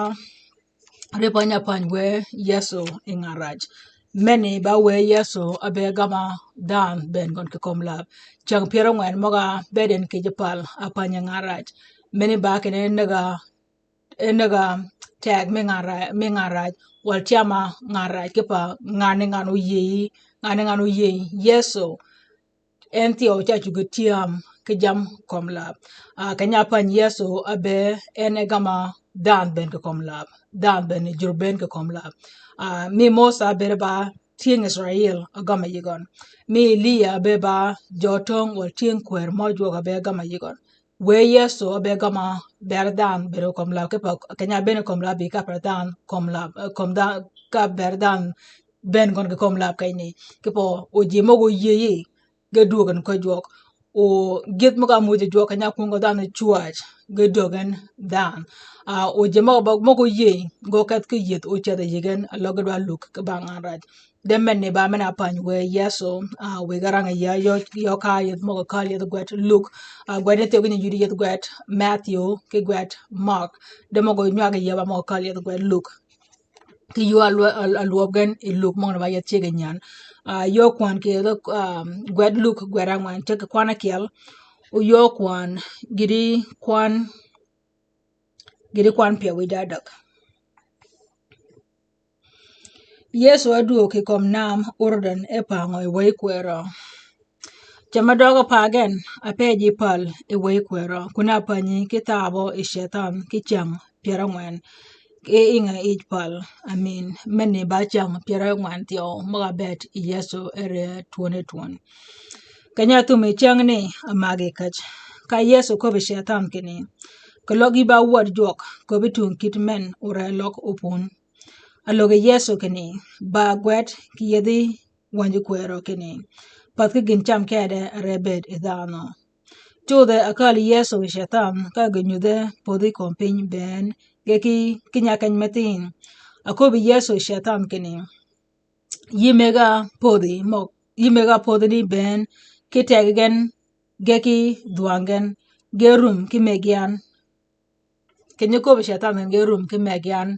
ri pany-a pany wë Yëso yi ngan raj. Men-a ba wë Yëso a be gam-a dhanhø bëën gøn kì kömi läb. Cäng pyär ángwen møg-a bëëd en kì ji päl a pany yi ngan raj. Men-a ba kinni nëgg-a, nëgg-a teg mi ngan raj, mi ngan raj. Wøl tyam-a ngan raj kipa ngan ni ngan oyïëy, ngan ni ngan oyïëy Yëso. En thyew ca cuggi tyam ki jammì kömi läb. A, keny-a pany Yëso a be en e gam-a dhanhø bëën kì kömi läb. Dhanhø bëën, jur bëën kì kömi läb. A, mi Mosà bëëd ba tyëng Israel a gam-a yï gøn. Mi Eliya bëëd ba jø töng wøl tyëng kwër mø jwøk a be gam-a yï gøn. Wë Yëso ábe gømma ber dhanhø bëëd kömi kömi lab, kipe keny-a bëën kömi lab bï ka per dhanhø kömi lab, eh, kömi dhanhø ka ber dhanhø bëën gøn kì kömi lab keny ni. Kipe o ji møg-a yïëy ge dwöög gen kì jwøk. O gyëdh møg-a muuj yi jwøk keny-a kwöngi dhanhø cwäj ge dwöög gen dhanhø. Ah, o ji møg-a ba, møg-a yïëy ge ókedh ki yïëdh o cedh yi gen, aløg ge dwa luk kì ba ngan räj. De men ni ba men-a päny wë Yëso, ah, wë ge rang yi ya, yø, yø ka yïëdh møg-a käl yïëdh gwed Luk, ah, gwed ni thyew kinyi yudi yïëdh gwed Matthew ki gwed Mark. De møg-a nywag yi ya ba møg-a käl yïëdh gwed Luk. Kì yöö a lwø-, a, a lwøb gen yi Luk møgø ni ba yeth ceg nyän. Ah, yöö kwan kì yeth, ah, gwed Luk gwed ángwen, ceg kì kwan ákyel. O yöö kwan gïti kwan, gïti kwan pyëw wïj da däg. Yëso ádwöög kì kömi nam Urdun e pangø yi wëy kwërø. Cäm-a døg-a pa gen, a pëjji päl yi wëy kwërø, kun a pänyi ki thabø yi Cëtan ki cyäng pyär ángwen, ki yïnge yij päl. Amin. Men ni ba cyäng pyär ángwen thyew møg-a bëëd yi Yëso e rye twöni twön. Keny-a thumi cyäng ni a magi käj. Ka Yëso köbbi Cëtan kinni, keløg yï ba wäd jwøk, köbbi tung kït men oree løg opun. Alöggi Yëso kinni, ba gwed kì yëthi wänyi kwërø kinni, pädh ki gïn cam kede a re bëëd yi dhanhø. Cudhe ákäl Yëso yi Cëtan ka ge nyudhe podhi kömi piny bënn ge ki, ki nyakeny me thïn. Aköbbi Yëso yi Cëtan kinni, yï mëgga podhi møg-, yï mëgga podhi ni bënn ki teg gen ge ki dhwang gen, ge rum ki mëggi yan. Keny-a köbbi Cëtan gen ge rum ki mëggi yan.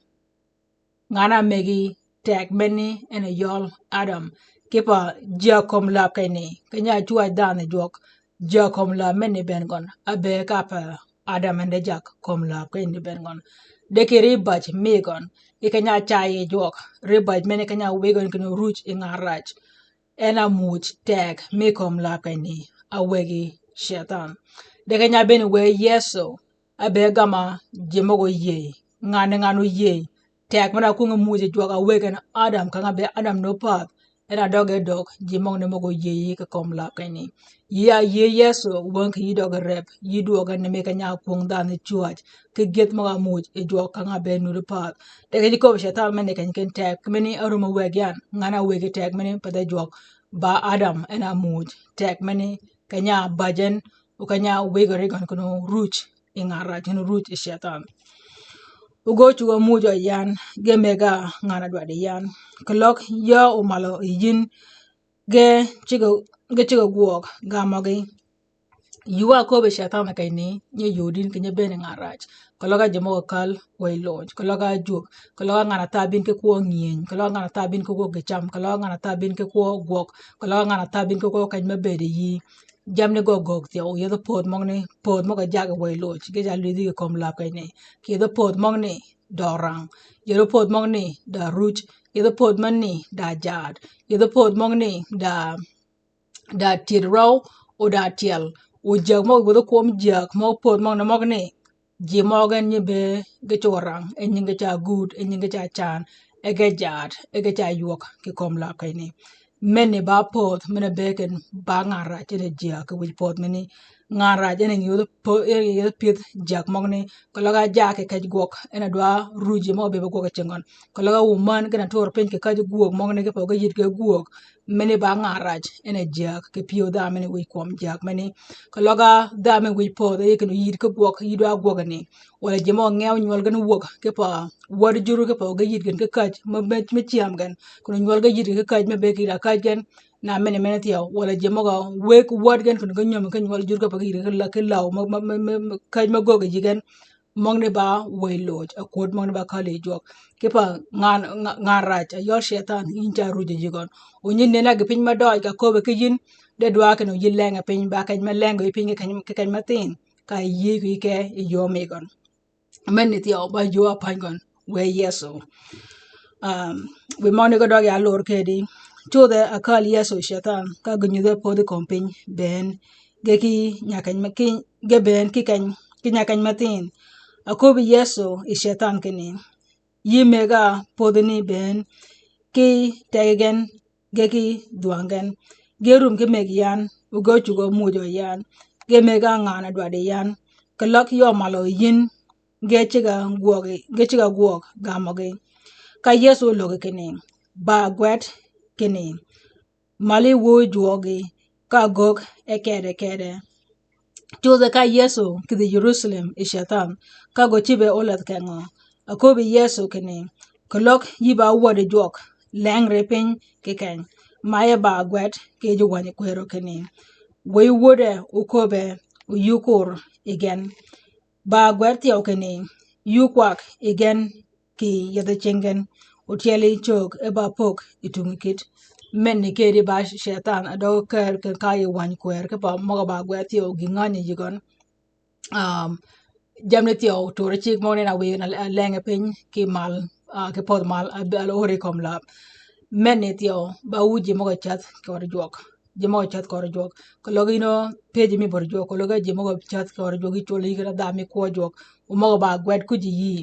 Ngan-a mëggi teg menni en a yøl Adam. Kipe ji a kömi lab keny ni, keny-a cwäj dhanhø jwøk, ji a kömi lab menni bënn gøn ábëë ka pe Adam en de jak kömi lab keny ni bënn gøn. De kì rï bäj mi gøn, yi keny-a cay yi jwøk, rï bäj menni keny-a wïj gøn kinni ruj yi ngan räj. En a muuj teg mi kömi lab keny ni, a wëggi Cëtan. De keny-a bënn wë Yëso, ábëë gama ji møg-a yïëy, ngan-a ngan-a yïëy. Teg men-a kwöngi muuj yi jwøk a wëggi en Adam, kang-a bëëd Adam ni ópädh, en a døg e døg ji møgani møg-a yïëy kì kömi lab keny ni. Yï a yïëy Yëso, wängi kì yï døg e rep, yï dwøg en ni mi keny-a kwöng dhanhø cwäj, ki gyëdh møg-a muuj yi jwøk kang-a bëëd nuti pädh. De keny-a köbbi Cëtan menni keny-a kinni teg menni árum a wëggi yan, ngan-a wëggi teg menni pädh yi jwøk, ba Adam en a muuj teg menni, keny-a bäj en, o keny-a wïj gø rï gøn kinni ruj yi ngan räj, kinni ruj yi Cëtan. O gø cugø muuj yi yan, ge mëgga ngan-a dwaddi yan. Keløg yöö omalø yi yïn, ge cigø, ge cigø gwøg ga møggi. Yï wa köbbi Cëtan keny ni, nyi yöö din keny-a bënn ngan räj. Keløg a ji møg-a käl wëy loj, keløg a jwöb, keløg a ngan-a tha bin ki kwø ngyëny, keløg a ngan-a tha bin ki kwø gïcam, keløg a ngan-a tha bin ki kwø gwøg, keløg a ngan-a tha bin ki kwø keny me bëëd yi yï. Jammi ni gø göög thyew, yethi pödh møgani, pödh møg-a jaggi wëy loj, ge ja lïdhi kì kömi lab keny ni. Kì yethi pödh møgani, dø rang. Yethi pödh møgani, da ruj. Yethi pödh møgani, da jaad. Yethi pödh møgani, da da tyëd røw, o da tyel. O jääg møg-a wëdhi kwøm jääg møg-a pödh møgani møgani, ji møg-a gen nyi bëë ge cugø rang, e nyingi ge ca gud, e nyingi ge ca can, e ge jaad, e ge ca ywög kì kömi lab keny ni. Menni ba pödh, men-a bëë kinni ba ngan räj en a jääg kì wïj pödh menni. Ngan räj en a ngi yethi pö-, en a ngi yethi pyëdh jääg møgani, keløg a jaag kì kej gwøg, en a dwa ruj ji møg-a bëëd be gwøg yi cingi gøn. Keløg a wumän gen a tör piny kì käjji gwöög møgani kipe ge yïddi kì gwöög, menni ba ngan räj en a jääg kì pyëw dha menni wïj kwøm jääg menni. Keløg a dha menni wïj pödh, e yï kinni yïddi ki gwøg, yï dwa gwøg ni. Walà ji møg-a ngew nywøl gen wäg, kipe wäd jur kipe ge yïddi gen ki käj, me, me, me cyäm gen. Kinni nywøl ge yïddi gen ki käj, me bëë kì da käj gen. Na menni, menni thyew, walà ji møg-a wëgg wäd gen kinni ge nyöm ki nywøl jur kipe ge yïddi ki la-, ki law, me, me, me, me, käj me göög yi gen. Møgani ba wëy loj, a kwöd møgani ba käl yi jwøk. Kipe ngan, nga-, ngan räj, a yøl Cëtan, yïn ca ruj yi gøn. O nyi nënn-a gï piny me døøj ka köbbe ki yïn, de dwa kinni yïn lenge piny, ba keny me lenge yi piny ki keny, ki keny me thïn, ka yïëy ki ke yi yöö mi gøn. Menni thyew ba yöö a päny gøn, wë Yëso. Um, wiy møgani ge døg ya lor kedi. Cudhe a käl Yëso Cëtan, ka ge nyudhe pödhi kömi piny, bënn, ge ki nyakeny me ki, ge bënn ki keny, ki nyakeny me thïn. A köbbi Yëso yi Cëtan kinni, yï mëgga pödhi ni bënn, ki teg gen, ge ki dhwang gen, ge rum ki mëggi yan, o ge cugø muuj yi yan, ge mëgga ngan-a dwaddi yan, Keløg yø malø yïn ge cigg-a gwøg, ge cigg-a gwøg gamøgi. Ka Yëso ólöggi kinni, ba gwed kinni, mali wu jwøgi ka gögg e kede kede. Cudhe ka Yëso kïdhi Jerusalem yi Catan, ka gø cïbe ólädh kengø. Aköbbi Yëso kinni, keløg yï ba wädi jwøk, lengri piny ki keny, ma e ba gwed ki ji wäny kwërø kinni, wëy wode oköbbe, oyï kur yi gen. Ba gwed thyew kinni, yï kwag yi gen kì yethi cing gen, otyeli cög e ba pög yi tungi kït. Menni kedi ba Catan a døg kër kì ka yi wäny kwër, kipa møg-a ba gwed thyew gï ngänyi yï gøn. Um, jamni thyew tore cigg møgani na wiy na lenge piny ki mal, ah, ki pödh mal, ah, al ori kömi läb. Menni thyew ba wu ji møg-a ceth kör jwøk. Ji møg-a ceth kör jwøk. Keløg yïn o pëjji mi bor jwøk, keløg ji møg-a ceth kör jwøk, yï cwøl yï kene dha mi kwø jwøk. Wu møg-a ba gwed kuji yï.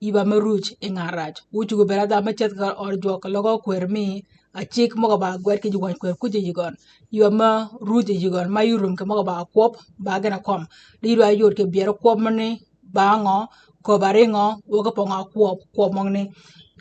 Yï ba me ruj yi ngan rac. Wu cuggi bëëd a dha me ceth kör jwøk, keløg kwër mi, a cigg møg-a ba gwed ki ji wäny kwër kuji yï gøn. Yï ba me ruj yi yï gøn, ma yï rum kì møg-a ba kwøb, ba gen a køm. Di yï dwa yod kì byër kwøb møgani, ba ngø, köbbi a ri ngø, wø ki pong-a kwøb, kwøb møgani.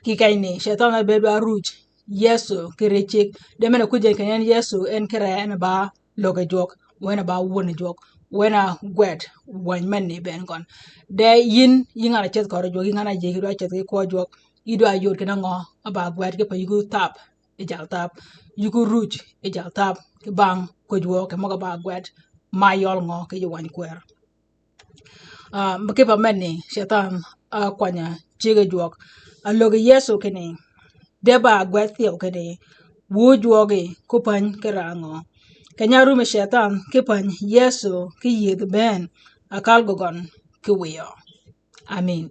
Ki kenyni, Catan a be dwa ruj Yëso ki ri cigg. De men-a kuj en kinni en Yëso, en kire en ba löggi jwøk, wu en a ba wöni jwøk, wu en a gwed wäny menni bënn gøn. De yïn, yï ngan-a ceth kör jwøk, yï ngan-a ji ki dwa ceth ki kwø jwøk, yï dwa yod kinni ngø, a ba gwed kipa yï ku thab yi jal thab, yï ku ruj yi jal thab, ki bang kwëj wø kì møg-a ba gwed, ma yøl ngø ki ji wäny kwër. Ah, kipa menni, Catan a kwany-a cigg-a jwøk. A löggi Yëso kinni, de ba gwed thyew kinni, wu jwøgi ku päny ki rangø. Keny-a rum yi Catan ki päny Yëso ki yïëdhi bënn, a kal gø gøn ki wiyø. Amin.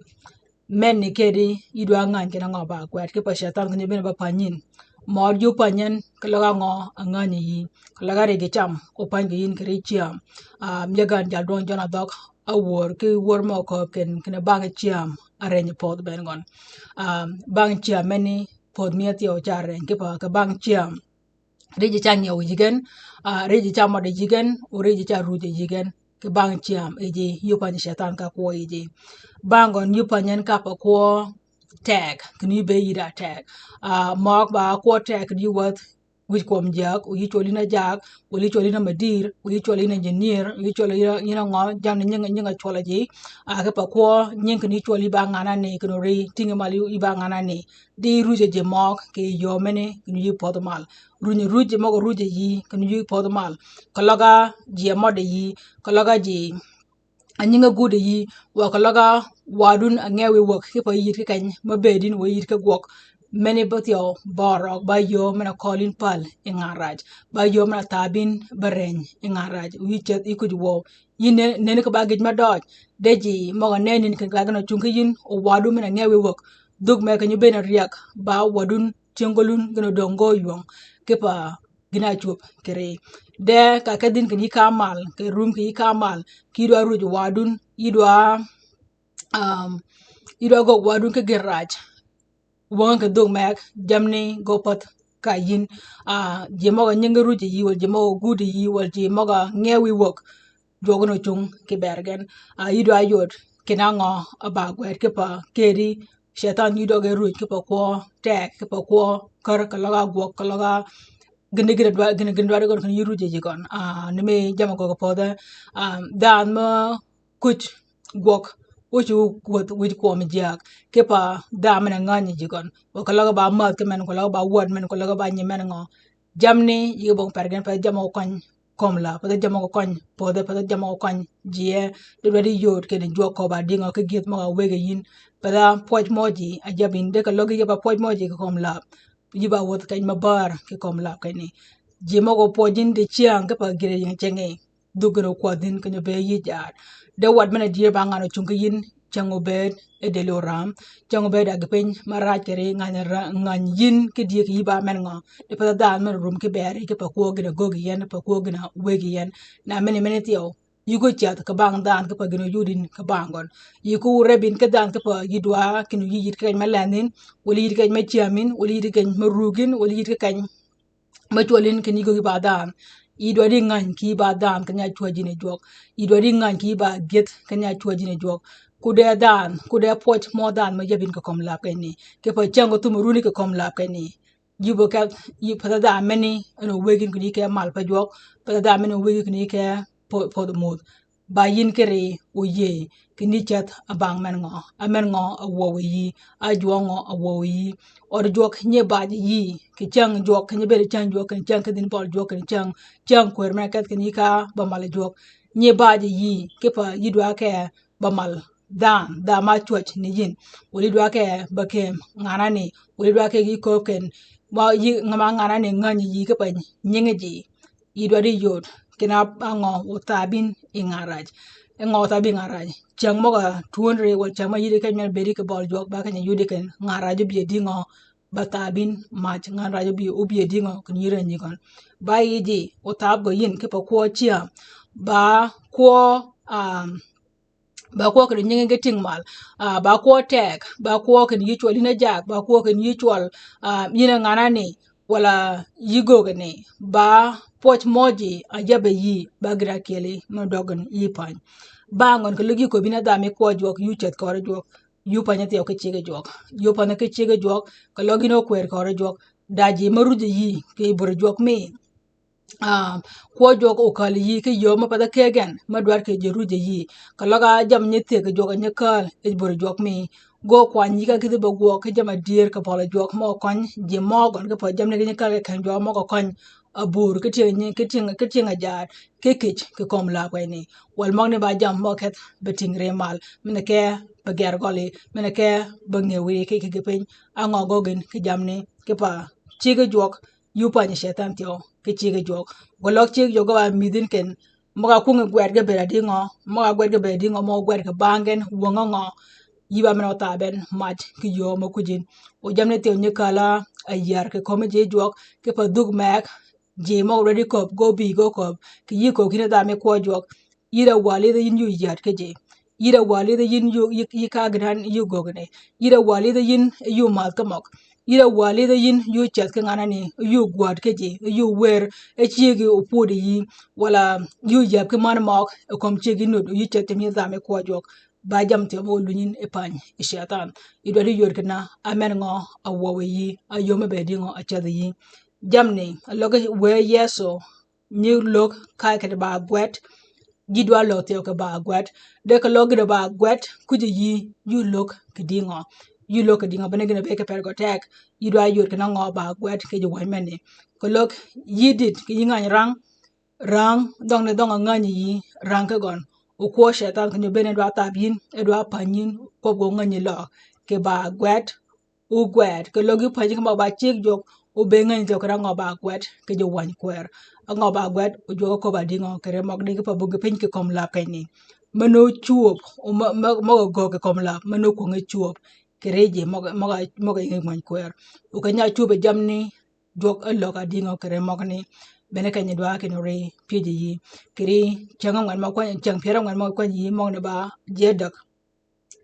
Menni kedi, yï dwa ngäny kinni ngø ba gwed, kipa Catan kinni bënn ba päny yïn. Mød yï opänyi en, keløg a ngø a ngänyi yï, keløg a ri gï cam, opänyi gï yïn kì ri cyäm. Ah, mi gän jal dwøng Jøn a dhøg, a wör, ki wör mø kööb kinni, kinni bang cyäm, a reny pödh bënn gøn. Ah, bang cyäm menni, pödh mi a thyew ca reny, kipa kì bang cyäm. Ri ji ca ngiew yi gen, ah, ri ji ca mød yi gen, o ri ji ca ruj yi gen, kì bang cyäm, yi ji, yï opänyi Catan ka kwø yi ji. Bang gøn yï opänyi en ka pa kwø teg, kinni yï be yï da teg. Ah, møg ba kwø teg, kinni yï wäth wïj kwøm jääg, o yï cwøl yïn a jääg, o yï cwøl yïn a madir, o yï cwøl yïn a engineer, o yï cwøl yïn a, yïn a ngø, jamni nyingi, nyingi a cwøl a ji. Ah, kipa kwø, nyingi kinni yï cwøl yï ba ngan ani, kinni ri, tïngi mal yï, yï ba ngan ani. Di ruj a ji møg, kì yöö menni, kinni yï pödhi mal. Runy ruj ji møg-a ruj a yï, kinni yï pödhi mal. Keløg a ji a mød a yï, keløg a ji a nyingi a gud a yï, wa keløg a wadun a ngewi wäg, kipa yï yït ki keny, me bëëd yïn wa yït ki gwøg. Menni ba thyew bør røg, ba yöö men-a køl yïn päl yi ngan rac. Ba yöö men-a thab yïn, ba reny yi ngan rac. Yï ceth, yï kuj wøw. Yïn ne, nenni kì ba gïj me døøj. De ji møg-a nenni kinni ka gen a cung ki yïn, o wadun men-a ngewi wäg. Dhuk me keny bënn a ryäg, ba wadun, tyëngølun, gen a döng gø ywöng. Kipa gïn a cwöb kì ri. De ka kedh yïn kinni yï ka mal, kì rum kì yï ka mal, kì yï dwa ruj wadun, yï dwa, um, yï dwa göggi wadun ki gïn rac. Wängi kì dhuk meg, jamni gø pädh ka yïn. Ah, ji møg-a nyingi ruj yi, wal ji møg-a gud yi, wal ji møg-a ngewi wäg. Jwøk gøn ocung ki bër gen. Ah, yï dwa yod kinni ngø a ba gwed, kipa kedi Catan yï døge ruj, kipa kwø teg, kipa kwø kär, keløg a gwøg, keløg a gïn, gïn dwa, gïn, gïn dwa gøn kinni yï ruj yi gøn. Ah, ni mi jammì gø kì pödhe. Ah, dhanhø me kuj gwøg, o cu wäth wïj kwøm jääg, kipa dhanhø men-a ngänyi ji gøn. O keløg ba mädh ki men, keløg ba wäd men, keløg ba nyi men ngø. Jamni, yï bong per gen, path jammì gø køny kömi la, path jammì gø køny pödhe, path jammì gø køny ji e, di dwaddi yod kinni jwøk köbbi a dïngø ki gïth møg-a wëggi yïn. Path pwøj mø ji a jabbin, de keløg yï ba pwøj mø ji kì kömi la. Yï ba wäth keny me bär kì kömi la kenni. Ji møg-a pwøj yïn dicyäng kipa gïn a yïngi cingi. Dhuk gïn okwädh yïn, keny-a bëëd yï jaar. De wat men-a dyër ba ngan ocung ki yïn, cäng obëëd e dëli oram, cäng obëëd a gï piny ma rac kì ri, ngäny ra-, ngäny yïn ki dyëg yï ba men ngø. De path dhanhø men-a rum ki bër yi, kipa kwø gïn a göggi yi en, pa kwø gïn a wëggi yi en. Na meni, meni thyew, yï ko cädh kì bang dhanhø, kipa gïn oyud yïn kì bang gøn. Yï ko reb yïn ki dhanhø, kipa yï dwa kinni yï yït ki keny me lendh yïn, wala yït ki keny me cyäm yïn, wala yït ki keny me rug yïn, wala yït ki keny me cwøl yïn kinni yï göggi ba dhanhø. Yï dwaddi ngäny kì yï ba dhanhø kì nya cwäjji ni jwøk. Yï dwaddi ngäny kì yï ba gyëdh kì nya cwäjji ni jwøk. Ku de dhanhø, ku de pwøj mø dhanhø mø yabin kì kömi läb kenni. Kì pa cäng ko thum runi kì kömi läb kenni. Yï bo kedh, yï pa dhanhø meni, en o wëggi kinni kì mal pa jwøk, pa dhanhø meni o wëggi kinni kì pö-, pödhi mudh. Ba yïn kì ri o yïëy, kinni ceth a bang men ngø, a men ngø a wøw yï, a jwøk ngø a wøw yï. Ød jwøk nyi baj yï, kì cäng jwøk, kì nyi bëëd cäng jwøk, kì cäng kì dhin bøl jwøk, kì cäng, cäng kwër men kedh kinni ka ba mal jwøk. Nyi baj yï, kì pa yï dwa kì ba mal dhanhø, dhanhø ma cwäj ni yïn. Wël yï dwa kì ba kem nganani, wël yï dwa kì gï kööb ken, ma yï ngama nganani ngänyi yï kì pa nyingi ji. Yï dwaddi yod, kinni a ngø othabin yi ngan raj. E ngø othabin yi ngan raj. Cäng møg-a twöni ri, wala cäng mø yïddi keny men bëëdi kì bøl jwøk, ba keny-a yodi ken ngan raj obï dïngø, ba thabin mac, ngan raj obï, obï dïngø kinni yï ränyi gøn. Ba yï ji, othab gø yïn kì pa kwø cyäm. Ba kwø, um, ba kwø kinni nyingi ge tïng mal. Ah, ba kwø teg, ba kwø kinni yï cwøl yïn a jak, ba kwø kinni yï cwøl, ah, yïn a nganani, wala yï göggi ni, ba pwøj møji a jabe yï, ba gïn a kyeli, mø døggi ni yï päny. Ba ngøn kì løg yï köbbi ni dhanhø mi kwø jwøk, yï ceth köri jwøk, yï päny thyew kì ciggi jwøk. Yï päny kì ciggi jwøk, kì løg yïn okwer köri jwøk. Da ji mø rujji yï, kì buri jwøk mi. Ah, kwø jwøk okääl yï kì yöö mø path a ke gen, mø dwaddi kì ji rujji yï. Kì løg-a jammì nyi thyeggø jwøk nyi kääl, yi buri jwøk mi. Gø kwany yï ka gïdhi be gwøg, kì jammì dyër kì bøl jwøk mø køny, ji mø gøn kì pa jammì ni kì nyi kääl kì keny jwøk mø køny, a bur, kì tyëng nyi, kì tyëng, kì tyëng a jaad, kì kïc, kì kömi läb kenni. Wal møgani ba jammì mø kedh, be tïng ri mal, men-a ke be ger gøli, men-a ke be ngëw ri kì, kì, kì piny, a ngø gø gïn, kì jammì ni, kì pa, ciggi jwøk, yï pänyi ceth an thyew, kì ciggi jwøk. Gø løg ciggi jwøk gø ba mïdhi ken, møg-a kwöngi gwed ge bëëd a dïngø, møg-a gwed ge bëëd a dïngø, møg-a gwed kì bang gen, wöng-a ngø, yï ba men-a othaben mac kì yöö mø kwïjin. O jammì ni thyew nyi kääl-a, a yär kì kömi ji jwøk, kì pa dhuk meg, ji møg-a dwaddi köbb, gø bï gø köbb, kì yï köbb kinni dhanhø mi kwø jwøk, yï da wa lidh yïn yï yäd ki ji. Yï da wa lidh yïn yï, yï, yï ka gïnan yï göggi ni. Yï da wa lidh yïn yï mädh ki møg. Yï da wa lidh yïn yï ceth ki nganani, yï gwäd ki ji, yï wër, e cyëggi opwödi yï, wala yï yäb ki männi møg, e kömi cyëggi nud, yï ceth mi dhanhø mi kwø jwøk. Ba jammì thyew mø ólunyi yi päny, yi ceth an. Yï dwaddi yod kinni, a men ngø, a wøw yï, a yöö mø bëëd dïngø, a ceth yï. Jammì ni, a løg wë Yëso, nyi løg ka kì ba gwed, ji dwa løg thyew kì ba gwed, de kì løg gïn ba gwed, kwïji yï, yï løg kì dïngø. Yï løg kì dïngø, bene gïn a bëëd kì per gø teg, yï dwa yod kinni ngø ba gwed, kì ji wäny menni. Kì løg yï dit, kì yï ngäny rang, rang, dhøng ni dhøng-a ngänyi yï, rang ki gøn. O kwø ceth an kinni bënn e dwa thab yïn, e dwa päny yïn, kwøb gø ngänyi løg, kì ba gwed, o gwed, kì løg yï pänyi ki møg ba ciggi jwøk, o be ngänyi thyew kinni ngø ba gwed, kì ji wäny kwër. A ngø ba gwed, o jwøk a köbb-a dïngø, kì ri møgani kì pa buggi piny kì kömi läb kenni. Men-a ocwöb, o mø-, mø-, møg-a göög kì kömi läb, men-a okwöngi cwöb, kì ri ji møg-, møg-a, møg-a yïngi wäny kwër. O keny-a cwöb yi jammì ni, jwøk e løg-a dïngø kì ri møgani. Bene keny-a dwa kinni ri pyëj yï. Kì ri cäng ángwen mø kwany, cäng pyär ángwen mø kwany yï møgani ba ji ádäg.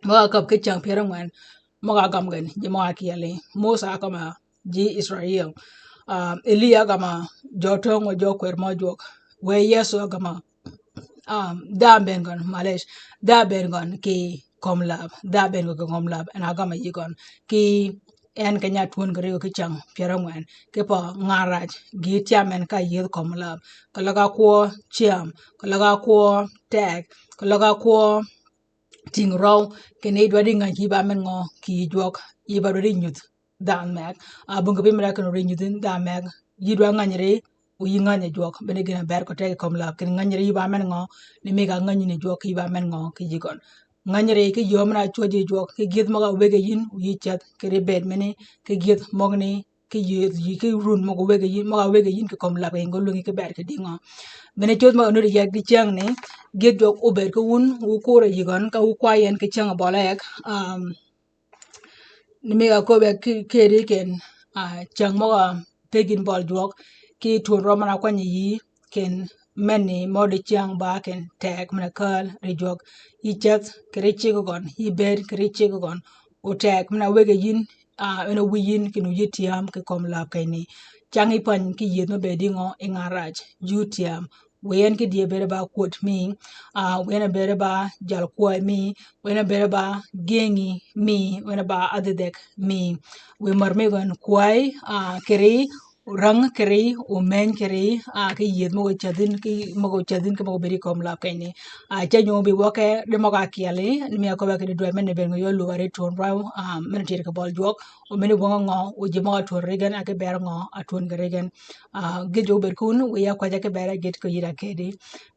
Møg-a käb ki cäng pyär ángwen, møg-a gam gen, ji møg-a kyeli. Musa ágam-a ji Israil. Ah, Eliya ágam-a jø töng wa jø kwër mø jwøk. Wë Yëso ágam-a, ah, dha bënn gøn, malej. Dha bënn gøn ki kömi läb. Dha bënn gøn ki kömi läb. En ágam-a yï gøn. Ki en keny-a twöng kì ri ki cäng pyär ángwen. Ki pa ngan raj. Gïï tyam en ka yïëdh kömi läb. Kì løg-a kwø cyäm. Kì løg-a kwø teg. Kì løg-a kwø tïng røw, kinni yï dwaddi ngäny kì yï ba men ngø, kì yï jwøk, yï ba dwaddi nyudh dhanhø meg. A bong kì piny mi da kinni ri nyudhi dhanhø meg. Yï dwa ngäny ri, o yï ngäny jwøk, bene gïn a ber ko teg kì kömi läb, kinni ngäny ri yï ba men ngø, ni mi ka ngänyi ni jwøk, yï ba men ngø, kì yï gøn. Ngäny ri kì yöö men-a cwäjji jwøk, kì gyëdh møg-a wëggi yïn, o yï ceth, kì ri bëëd menni, kì gyëdh møgani, kì yï, yï kì run møg-a wëggi yïn, møg-a wëggi yïn kì kömi läb kenni, gø lwingi kì ber kì dïngø. Bene cödh møg-a nuti yij ki cängni, gyëdh jwøk obëëd ki wun, wu kur-a yï gøn, ka wu kway en ki cäng bøl-a yij, um, ni mi ka köbbe ki, keri ken, ah, cäng møg-a pe gïn bøl jwøk, ki twön røm man-a kwany yï, ken menni mø di cyäng ba ken teg men-a kääl ri jwøk, yï ceth kì ri ciggi gøn, yï bëëd kì ri ciggi gøn, o teg men-a wëggi yïn, Ah, en owiy yïn kinni yï tyam ki kom lab keny ni. Cang yi pany ki yïëth me bëëd yi ngø? Yi ngan rac. Yï otyam. Wiy en ki dye bëëde ba kwöd mi, ah, wiy en bëëde ba jal kwäy mi, wiy en bëëde ba gëngi mi, wiy en ba adhidheg mi. Wiy mär mi gøn kwäy, ah, kiri, rang kiri, omeny kiri, ah, ki yïëth møg-a cädh yïn, ki møg-a cädh yïn, ki møg-a bëëd yi kom lab keny ni. Ah, ce nyoo bi wøke, di møg-a kyel yi, ni mi aköbbe kidi dwäy men ni bëëd ngø yø lugari twön rau, ah, men tyer ki bøl jwøk, o men ni wøng-a ngø, o ji møg-a twön ri gen, a ki bër ngø, a twön ki ri gen. Ah, gït jwøk obëëd kun, wiya kwäjja ki bër a gït ki yïdda kedi.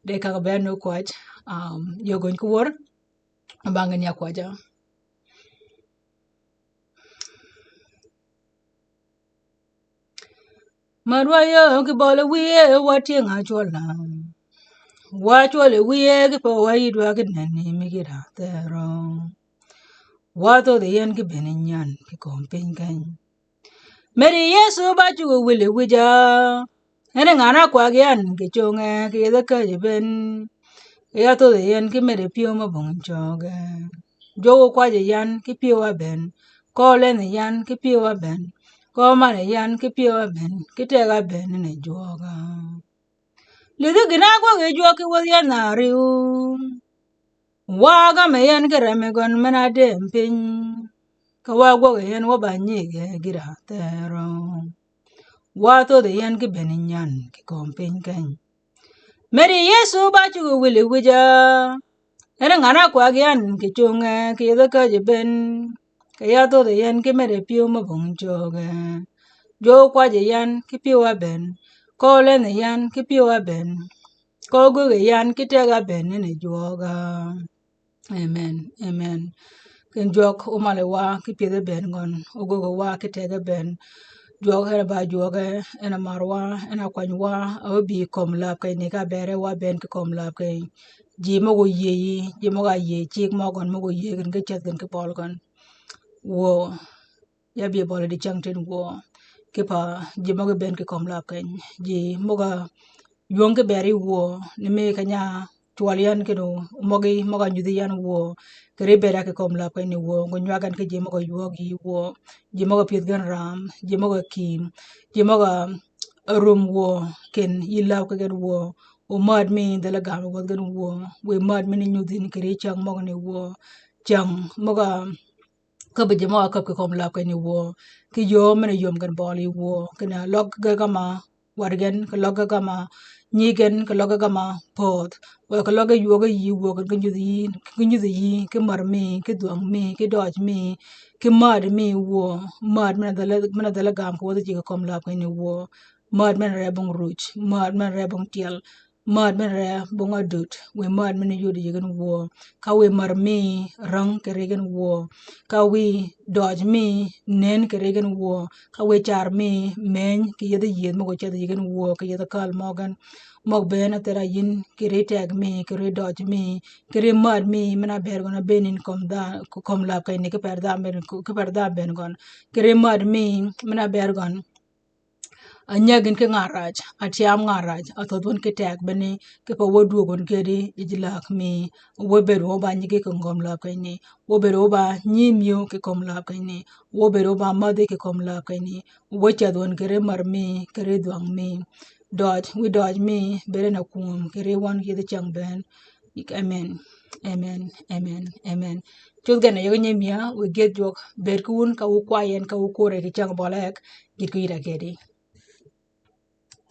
De kaka bër ni kwäj, um, yø gøny ki wör, bang ni a kwäjja. Mad wa yöö ki bøli wiye, wa tyëng-a cwøl-a. Wa cwøl yi wiye ki pø wa yïddi wa ki nenni mi gïn-a thërø. Wa thodhi yi en ki bënni nyan ki kom piny keny. Medi Yëso ba cuggi wïli wïja. En ngan-a kwag yan ki cunge ki yeth-a käjji bënn. Ki ya thodhi yi en ki medi pyëw me bong cøge. Jwøk okwajji yan ki pyëw-a bënn. Kö lëndhi yan ki pyëw-a bënn. Kö manni yan ki pyëw-a bënn. Ki teg-a bënn ni jwøk-a. Lidhi gïn-a gwøg yi jwøk ki wäthi yan ariw. Wa gam yi en ki rem yi gøn men-a dëëm piny. Ka wa gwøg yi en wa ba nyige gïn-a thërø. Wa thodhi yi en ki bënni nyan ki kom piny keny. Medi Yëso ba cuggi wïli wïja. En ngan-a kwag yan ki cunge ki yeth-a käjji bënn. Ki ya thodhi yi en ki medi pyëw me bong cøge. Jwøk okwajji yan ki pyëw-a bënn. Kö lëndhi yan ki pyëw-a bënn. Kö gwëg yi yan ki teg-a bënn ni jwøk-a. Amen. Amen. Ken jwøk omal yi wa ki pyëdhi bënn gøn, ogwëg wa ki teg-a bënn. Jwøk en a ba jwøke, en a mar wa, en a kwany wa, a wa bï kom lab keny ni ka bër wa bënn ki kom lab keny. Ji møg-a yïëy yi, ji møg-a yïëy cigg mø gøn, møg-a yïëy gïn ki ceth gïn ki bøl gøn. Wuö, ya bï bøli dicäng tin wuö. Ki pa ji møg-a bënn ki kom lab keny. Ji møg-a ywöng ki bër yi wuö, ni mi keny-a cwøl yan kinni møgi møg-a nyudhi yan wuö. Kiri bëëd-a ki kom lab keny ni wuö, gu nywag yan ki ji møg-a ywöög yi wuö. Ji møg-a pyëdh gen ram, ji møg-a kïm, ji møg-a rum wuö, ken yï lab ki gen wuö. O mad mi dhäli gam wäth gen wuö. Wiy mad mi ni nyudhi ni kiri cäng møgani wuö. Cäng møg-a Käbbi ji møg-a käb ki kom lab keny ni wuö. Ki yöö men-a yöm gen bøli yi wuö. Kinni løg ge gama wat gen, ki løg ge gama nyi gen, ki løg ge gama pödh. Wë ki løg ge ywöög yi wuö, ki nyudhi yi, ki nyudhi yi, ki mär mi, ki dhwäng mi, ki døj mi, ki mad mi wuö. Mad men-a dhäli, men-a dhäli gam ki wäthi ji ki kom lab keny ni wuö. Mad men-a ree bong ruc, mad men-a ree bong tyel, mad men-a ree bong adut, wiy mad men-a yudi yi gen wuö, ka wiy mär mi rang kiri gen wuö, ka wiy døj mi nen kiri gen wuö, ka wiy car mi meny ki yethi yïëth møg-a ceth yi gen wuö, ki yethi käl møgen, møg bënn athera yïn, kiri teg mi, kiri døj mi, kiri mad mi, men-a bër gøn a bënn yïn kom dha-, kom lab keny ni ki per dha bënn, ki per dha bënn gøn, kiri mad mi, men-a bër gøn a nyäg yïn ki ngan rac, a tyam ngan rac, a thödh wun ki teg bënni, ki pa wä dwöög wun kedi yi ji lääg mi, wä bëëd wun ba nyigi ki kom lääg keny ni, wä bëëd wun ba nyi myëw ki kom lääg keny ni, wä bëëd wun ba mädhi ki kom lääg keny ni, wä cädh wun kiri mär mi, kiri dhwäng mi, døj, wiy døj mi, bëëd en a kwööm, kiri wøn yethi cäng bënn, Amen. Amen. Amen. Amen. Cuth gen a yöggi nyi mia, wiy gyëdh jwøk, bëëd ki wun ka wu kway en, ka wu kore ki cäng bøle ek, gït ki yïdda kedi.